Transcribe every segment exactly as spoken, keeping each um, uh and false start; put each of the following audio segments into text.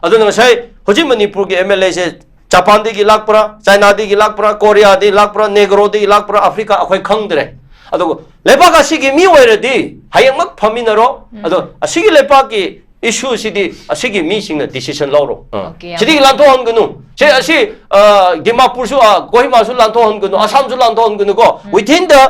ꯑꯗꯨꯅ ꯉꯁꯥꯏ ꯍꯧꯖꯤꯛ ꯃꯅꯤꯄꯨꯔꯒꯤ ꯑꯦꯝ ꯑꯦꯜ ꯑꯦꯁꯦ ꯖꯄꯥꯟꯗꯒꯤ ꯂꯥꯛꯄ꯭ꯔꯥ, ꯆꯥꯏꯅꯥꯗꯒꯤ ꯂꯥꯛꯄ꯭ꯔꯥ, ꯀꯣꯔꯤꯌꯥꯗꯒꯤ ꯂꯥꯛꯄ꯭ꯔꯥ, ꯅꯦꯒ꯭ꯔꯣꯗꯒꯤ ꯂꯥꯛꯄ꯭ꯔꯥ, ꯑꯐ꯭ꯔꯤꯀꯥ, ꯑꯩꯈꯣꯏ ꯈꯪꯗ꯭ꯔꯦ꯫ ꯑꯗꯨꯒ ꯂꯩꯕꯥꯛ ꯑꯁꯤꯒꯤ ꯃꯤ ꯑꯣꯏꯔꯗꯤ ꯍꯌꯦꯡꯃꯛ ꯐꯝꯃꯤꯟꯅꯔꯣ꯫ ꯑꯗꯣ ꯑꯁꯤꯒꯤ ꯂꯩꯕꯥꯛꯀꯤ ꯏꯁꯨꯁꯤꯗꯤ ꯑꯁꯤꯒꯤ ꯃꯤꯁꯤꯡꯅ ꯗꯤꯁꯤꯖꯟ ꯂꯧꯔꯣ꯫ ꯑꯥ꯫ Okay, ꯌꯥꯝ ꯁꯤꯗꯒꯤ ꯂꯥꯟꯊꯣꯛꯍꯟꯒꯅꯨ꯫ ꯁꯦ ꯑꯁꯤ, ꯑ, ꯗꯤꯃꯥꯄꯨꯔꯁꯨ, ꯑ, ꯀꯣꯍꯤꯃꯥꯁꯨ ꯂꯥꯟꯊꯣꯛꯍꯟꯒꯅꯨ, ꯑꯁꯥꯝꯁꯨ ꯂꯥꯟꯊꯣꯛꯍꯟꯒꯅꯨꯀꯣ꯫ Within the,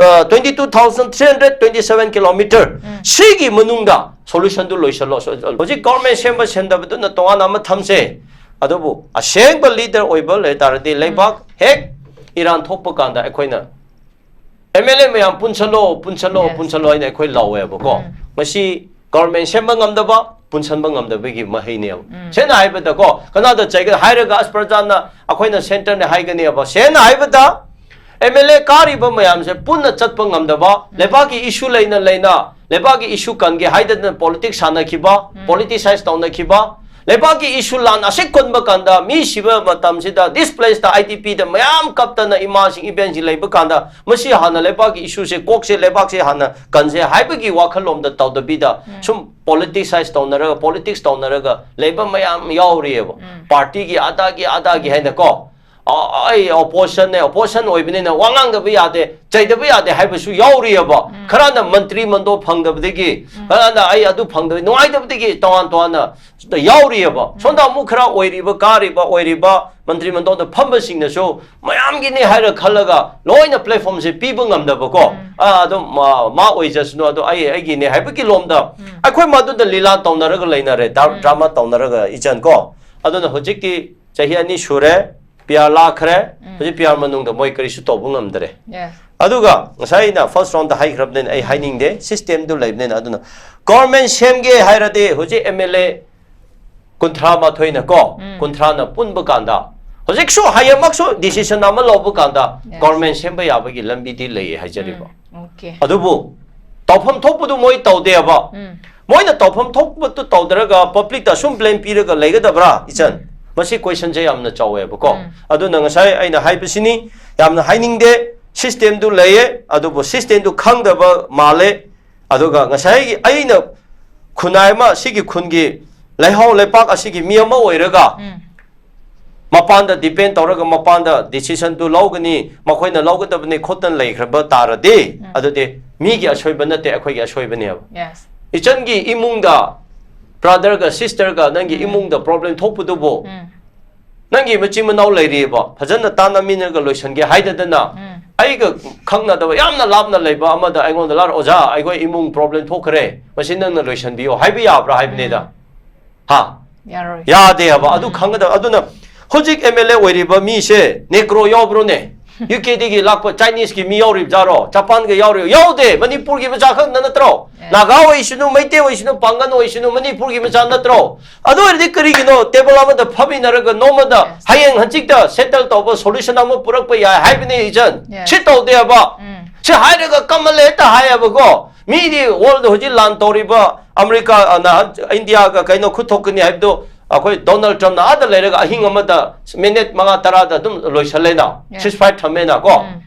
uh, twenty two thousand three hundred twenty seven kilometer, ꯁꯤꯒꯤ ꯃꯅꯨꯡꯗ ꯁꯣꯂꯨꯁꯟꯗꯨ ꯂꯣꯏꯁꯤꯜꯂꯣ꯫ So, ꯍꯧꯖꯤꯛ ꯒꯣꯔꯃꯦꯟ ꯁꯦꯝꯕ ꯁꯦꯝꯗꯕꯗꯨꯅ ꯇꯣꯉꯥꯟꯅ ꯑꯃ ꯊꯝꯁꯦ꯫ ꯑꯗꯨꯕꯨ ꯑꯁꯦꯡꯕ ꯂꯤꯗꯔ ꯑꯣꯏꯕ ꯂꯩ ꯇꯥꯔꯗꯤ ꯂꯩꯕꯥꯛ ꯍꯦꯛ ꯏꯔꯥꯟ ꯊꯣꯛꯄ ꯀꯥꯟꯗ ꯑꯩꯈꯣꯏꯅ ꯑꯦꯝ ꯑꯦꯜ ꯑꯦ ꯃꯌꯥꯝ ꯄꯨꯟꯁꯜꯂꯣ, ꯄꯨꯟꯁꯜꯂꯣ, Yes. ꯄꯨꯟꯁꯜꯂꯣ ꯍꯥꯏꯅ ꯑꯩꯈꯣꯏ ꯂꯥꯎꯋꯦꯕꯀꯣ꯫ ꯃꯁꯤ ꯒꯣꯔꯃꯦꯟ ꯁꯦꯝꯕ ꯉꯝꯗꯕ, ꯄꯨꯟꯁꯟꯕ ꯉꯝꯗꯕꯒꯤ ꯃꯍꯩꯅꯦꯕ꯫ ꯁꯦꯡꯅ ꯍꯥꯏꯕꯗꯀꯣ, ꯀꯅꯥꯗ ꯆꯩꯒ ꯍꯥꯏꯔꯒ ꯑꯁ ꯄ꯭ꯔꯖꯥꯅ ꯑꯩꯈꯣꯏꯅ ꯁꯦꯟꯇꯔꯅꯦ ꯍꯥꯏꯒꯅꯦꯕ꯫ ꯁꯦꯡꯅ ꯍꯥꯏꯕꯗ ꯑꯦꯝ ꯑꯦꯜ ꯑꯦ ꯀꯥꯔꯤꯕ ꯃꯌꯥꯝꯁꯦ ꯄꯨꯟꯅ ꯆꯠꯄ ꯉꯝꯗꯕ, ꯂꯩꯕꯥꯛꯀꯤ ꯏꯁꯨ ꯂꯩꯅ ꯂꯩꯅ ꯂꯩꯕꯥꯛꯀꯤ ꯏꯁꯨ ꯀꯟꯒꯦ ꯍꯥꯏꯗꯅ ꯄꯣꯂꯤꯇꯤꯛꯁ ꯁꯥꯟꯅꯈꯤꯕ, ꯄꯣꯂꯤꯇꯤꯁꯥꯏꯁ ꯇꯧꯅꯈꯤꯕ, ꯂꯩꯕꯥꯛꯀꯤ ꯏꯁꯨ ꯂꯥꯟ ꯑꯁꯤꯛ ꯀꯟꯕ ꯀꯥꯟꯗ ꯃꯤ ꯁꯤꯕ ꯃꯇꯝꯁꯤꯗ ꯗꯤꯁꯄ꯭ꯂꯦꯁꯇ ꯑꯥꯏ ꯗꯤ ꯄꯤꯗ ꯃꯌꯥꯝ ꯀꯞꯇꯅ ꯏꯃꯥꯁꯤꯡ ꯏꯕꯦꯟꯁꯤꯡ ꯂꯩꯕ ꯀꯥꯟꯗ ꯃꯁꯤ ꯍꯥꯟꯅ ꯂꯩꯕꯥꯛꯀꯤ ꯏꯁꯨꯁꯦ ꯀꯣꯛꯁꯦ ꯂꯩꯕꯥꯛꯁꯦ ꯍꯥꯟꯅ ꯀꯟꯁꯦ ꯍꯥꯏꯕꯒꯤ ꯋꯥꯈꯜꯂꯣꯝꯗ ꯇꯧꯗꯕꯤꯗ ꯁꯨꯝ ꯄꯣꯂꯤꯇꯤꯁꯥꯏꯁ ꯇꯧꯅꯔꯒ ꯄꯣꯂꯤꯇꯤꯛꯁ ꯇꯧꯅꯔꯒ ꯂꯩꯕ ꯃꯌꯥꯝ ꯌꯥꯎꯔꯤꯑꯕ꯫ ꯄꯥꯔꯇꯤꯒꯤ ꯑꯗꯥꯒꯤ ꯑꯗꯥꯒꯤ ꯍꯥꯏꯅꯀꯣ꯫ ꯑ-, ꯑꯩ ꯑꯣꯄꯣꯖꯤꯁꯟꯅꯦ, ꯑꯣꯄꯣꯖꯤꯁꯟ ꯑꯣꯏꯕꯅꯤꯅ ꯋꯥ ꯉꯥꯡꯗꯕ ꯌꯥꯗꯦ, ꯆꯩꯗꯕ ꯌꯥꯗꯦ ꯍꯥꯏꯕꯁꯨ ꯌꯥꯎꯔꯤꯑꯕ꯫ ꯈꯔꯅ ꯃꯟꯇ꯭ꯔꯤ ꯃꯟꯗꯣ ꯐꯪꯗꯕꯗꯒꯤ, ꯈꯔꯅ ꯑꯩ ꯑꯗꯨ ꯐꯪꯗꯕ ꯅꯨꯡꯉꯥꯏꯇꯕꯗꯒꯤ ꯇꯣꯉꯥꯟ ꯇꯣꯉꯥꯟꯅ ꯌꯥꯎꯔꯤꯑꯕ꯫ ꯁꯣꯝꯗ ꯑꯃꯨꯛ ꯈꯔ ꯑꯣꯏꯔꯤꯕ, ꯀꯥꯔꯤꯕ, ꯑꯣꯏꯔꯤꯕ ꯃꯟꯇ꯭ꯔꯤ ꯃꯟꯗꯣꯗ ꯐꯝꯕꯁꯤꯡꯅꯁꯨ ꯃꯌꯥꯝꯒꯤꯅꯤ ꯍꯥꯏꯔ ꯈꯜꯂꯒ ꯂꯣꯏꯅ ꯄ꯭ꯂꯦꯠꯐꯣꯝꯁꯦ ꯄꯤꯕ ꯉꯝꯗꯕꯀꯣ꯫ ꯑ, ꯑꯗꯨꯝ ꯃꯥ, ꯃꯥ ꯑꯣꯏꯖꯁꯅꯨ, ꯑꯗꯣ ꯑꯩ ꯑꯩꯒꯤꯅꯤ ꯍꯥꯏꯕꯒꯤ ꯂꯣꯝꯗ ꯑꯩꯈꯣꯏ ꯃꯗꯨꯗ ꯂꯤꯂꯥ ꯇꯧꯅꯔꯒ ꯂꯩꯅꯔꯦ, ꯗ꯭ꯔꯥ-, ꯗ꯭ꯔꯥꯃꯥ ꯇꯧꯅꯔꯒ ꯏꯆꯟ ꯀꯣ꯫ ꯑꯗꯨꯅ ꯍꯧꯖꯤꯛꯇꯤ ꯆꯍꯤ ꯑꯅꯤ ꯁꯨꯔꯦ, ꯄꯤ ꯑꯥꯔ ꯂꯥꯛꯈ꯭ꯔꯦ꯫ ꯍꯧꯖꯤꯛ ꯄꯤ ꯑꯥꯔ ꯃꯅꯨꯡꯗ ꯃꯣꯏ ꯀꯔꯤꯁꯨ ꯇꯧꯕ ꯉꯝꯗ꯭ꯔꯦ꯫ Yes. ꯑꯗꯨꯒ ꯉꯁꯥꯏ ꯑꯩꯅ ꯐꯥꯔꯁ ꯔꯥꯎꯟꯗ ꯍꯥꯏꯈ꯭ꯔꯕꯅꯤꯅ ꯑꯩ ꯍꯥꯏꯅꯤꯡꯗꯦ, ꯁꯤꯁꯇꯦꯝꯗꯨ ꯂꯩꯕꯅꯤꯅ꯫ ꯑꯗꯨꯅ ꯒꯣꯔꯃꯦꯟ ꯁꯦꯝꯒꯦ ꯍꯥꯏꯔꯗꯤ ꯍꯧꯖꯤꯛ ꯑꯦꯝ ꯑꯦꯜ ꯑꯦ ꯀꯨꯟꯊ꯭ꯔꯥ ꯃꯥꯊꯣꯏꯅ ꯀꯣ, ꯀꯨꯟꯊ꯭ꯔꯥꯅ ꯄꯨꯟꯕ ꯀꯥꯟꯗ ꯍꯧꯖꯤꯛꯁꯨ ꯍꯌꯦꯡꯃꯛꯁꯨ ꯗꯤꯁꯤꯖꯟ ꯑꯃ ꯂꯧꯕ ꯀꯥꯟꯗ Yes. ꯒꯣꯔꯃꯦꯟ ꯁꯦꯝꯕ ꯌꯥꯕꯒꯤ ꯂꯝꯕꯤꯗꯤ ꯂꯩꯌꯦ ꯍꯥꯏꯖꯔꯤꯕ꯫ Okay. ꯑꯗꯨꯕꯨ ꯇꯧꯐꯝ ꯊꯣꯛꯄꯗꯨ ꯃꯣꯏ ꯇꯧꯗꯦꯕ꯫ ꯃꯣꯏꯅ ꯇꯧꯐꯝ ꯊꯣꯛꯄꯗꯨ ꯇꯧꯗ꯭ꯔꯒ ꯄꯕ꯭ꯂꯤꯛꯇ ꯑꯁꯨꯝ ꯕ꯭ꯂꯦꯝ ꯄꯤꯔꯒ ꯂꯩꯒꯗꯕ꯭ꯔꯥ ꯏꯆꯟ? ꯃꯁꯤ ꯀꯣꯏꯁꯟꯁꯦ ꯌꯥꯝꯅ ꯆꯥꯎꯋꯦꯕꯀꯣ꯫ ꯑꯗꯨꯅ ꯉꯁꯥꯏ ꯑꯩꯅ ꯍꯥꯏꯕꯁꯤꯅꯤ, ꯌꯥꯝꯅ ꯍꯥꯏꯅꯤꯡꯗꯦ꯫ ꯁꯤꯁꯇꯦꯝꯗꯨ ꯂꯩꯌꯦ, ꯑꯗꯨꯕꯨ ꯁꯤꯁꯇꯦꯝꯗꯨ ꯈꯪꯗꯕ ꯃꯥꯜꯂꯦ꯫ ꯑꯗꯨꯒ ꯉꯁꯥꯏꯒꯤ ꯑꯩꯅ ꯈꯨꯟꯅꯥꯏ ꯑꯃ, ꯁꯤꯒꯤ ꯈꯨꯟꯒꯤ ꯂꯩꯍꯥꯎ ꯂꯩꯄꯥꯛ ꯑꯁꯤꯒꯤ ꯃꯤ ꯑꯃ ꯑꯣꯏꯔꯒ ꯎꯝ ꯃꯄꯥꯟꯗ depend ꯇꯧꯔꯒ ꯃꯄꯥꯟꯗ decision ꯗꯨ ꯂꯧꯒꯅꯤ, ꯃꯈꯣꯏꯅ ꯂꯧꯒꯗꯕꯅꯤ ꯈꯣꯠꯇꯅ ꯂꯩꯈ꯭ꯔꯕ ꯇꯥꯔꯗꯤ, ꯎꯝ. ꯑꯗꯨꯗꯤ ꯃꯤꯒꯤ ꯑꯁꯣꯏꯕ ꯅꯠꯇꯦ, ꯑꯩꯈꯣꯏꯒꯤ ꯑꯁꯣꯏꯕꯅꯦꯕ꯫ Yes. ꯏꯆꯟꯒꯤ ꯏꯃꯨꯡꯗ brother ꯒ sister ꯒ ꯅꯪꯒꯤ ꯎꯝ. ꯏꯃꯨꯡꯗ problem ꯊꯣꯛꯄꯗꯨꯕꯨ, ꯎꯝ ꯅꯪꯒꯤ ꯃꯆꯤꯟ ꯃꯅꯥꯎ ꯂꯩꯔꯤꯕ, ꯐꯖꯅ ꯇꯥꯟꯅꯃꯤꯟꯅꯔꯒ ꯂꯣꯏꯁꯟꯒꯦ ꯍꯥꯏꯗꯗꯅ, ꯎꯝ ꯑꯩꯒ ꯈꯪꯅꯗꯕ ꯌꯥꯝꯅ ꯂꯥꯞꯅ ꯂꯩꯕ ꯑꯃꯗ ꯑꯩꯉꯣꯟꯗ ꯂꯥꯛꯑ, "ꯑꯣꯖꯥ, ꯑꯩꯈꯣꯏ ꯏꯃꯨꯡ problem ꯊꯣꯛꯈ꯭ꯔꯦ, ꯃꯁꯤ ꯅꯪꯅ ꯂꯣꯏꯁꯟꯕꯤꯌꯣ" ꯍꯥꯏꯕ ꯌꯥꯕ꯭ꯔꯥ ꯍꯥꯏꯕꯅꯤꯗ꯫ ꯎꯝ. ꯍꯥ? ꯌꯥꯔꯣꯏ. ꯌꯥꯗꯦ ꯍꯥꯏꯕ꯫ ꯑꯗꯨ ꯎꯝ. ꯈꯪꯒꯗꯕ꯫ ꯑꯗꯨꯅ ꯍꯧꯖꯤꯛ MLA ꯑꯣꯏꯔꯤꯕ ꯃꯤꯁꯦ Negro ꯌꯥꯎꯕ꯭ꯔꯣꯅꯦ? UK ꯗꯒꯤ ꯂꯥꯛꯄ Chinese ꯀꯤ ꯃꯤ ꯌꯥꯎꯔꯤꯕ ꯖꯥꯔꯣ? ꯖꯄꯥꯟꯒ ꯌꯥꯎꯔꯤꯕ? ꯌꯥꯎꯗꯦ꯫ ꯃꯅꯤꯄꯨꯔꯒꯤ ꯃꯆꯥ ꯈꯛꯇ ꯅꯠꯇ꯭ꯔꯣ? Yes. ꯅꯥꯒꯥ ꯑꯣꯏꯁꯅꯨ, ꯃꯩꯇꯩ ꯑꯣꯏꯁꯅꯨ, ꯄꯥꯡꯒꯟ ꯑꯣꯏꯁꯅꯨ, ꯃꯅꯤꯄꯨꯔꯒꯤ ꯃꯆꯥ ꯅꯠꯇ꯭ꯔꯣ? ꯑꯗꯨ ꯑꯣꯏꯔꯗꯤ ꯀꯔꯤꯒꯤꯅꯣ table ꯑꯃꯗ ꯐꯝꯃꯤꯟꯅꯔꯒ ꯅꯣꯡꯃꯗ Yes. ꯍꯌꯦꯡ ꯍꯪꯆꯤꯠꯇ settle ꯇꯧꯕ solution ꯑꯃ ꯄꯨꯔꯛꯄ ꯌꯥꯏ ꯍꯥꯏꯕꯅꯤ, ꯏꯆꯟ? Yes. ꯁꯤ ꯇꯧꯗꯦꯕ꯫ ꯎꯝ. ꯁꯤ ꯍꯥꯏꯔꯒ ꯀꯃꯜꯂꯦ ꯍꯦꯛꯇ ꯍꯥꯏꯌꯦꯕꯀꯣ꯫ ꯃꯤꯗꯤ world ꯍꯧꯖꯤꯛ ꯂꯥꯟ ꯇꯧꯔꯤꯕ ꯑꯃꯦꯔꯤꯀꯥ, ꯑ, ꯅꯍꯥꯟ ꯏꯟꯗꯤꯌꯥꯒ ꯀꯩꯅꯣ ꯈꯨꯠ ꯊꯣꯛꯀꯅꯤ ꯍꯥꯏꯕꯗꯣ ꯑꯩꯈꯣꯏ ꯗꯣꯅꯥꯜꯗ ꯇ꯭ꯔꯝꯞꯅ ꯑꯥꯗ ꯂꯩꯔꯒ ꯑꯍꯤꯡ ꯑꯃꯗ minute ꯃꯉꯥ ꯇꯔꯥꯗ ꯑꯗꯨꯝ ꯂꯣꯏꯁꯜꯂꯦꯅ, Yeah. ceasefire ꯊꯝꯃꯦꯅ ꯀꯣ꯫ ꯎꯝ.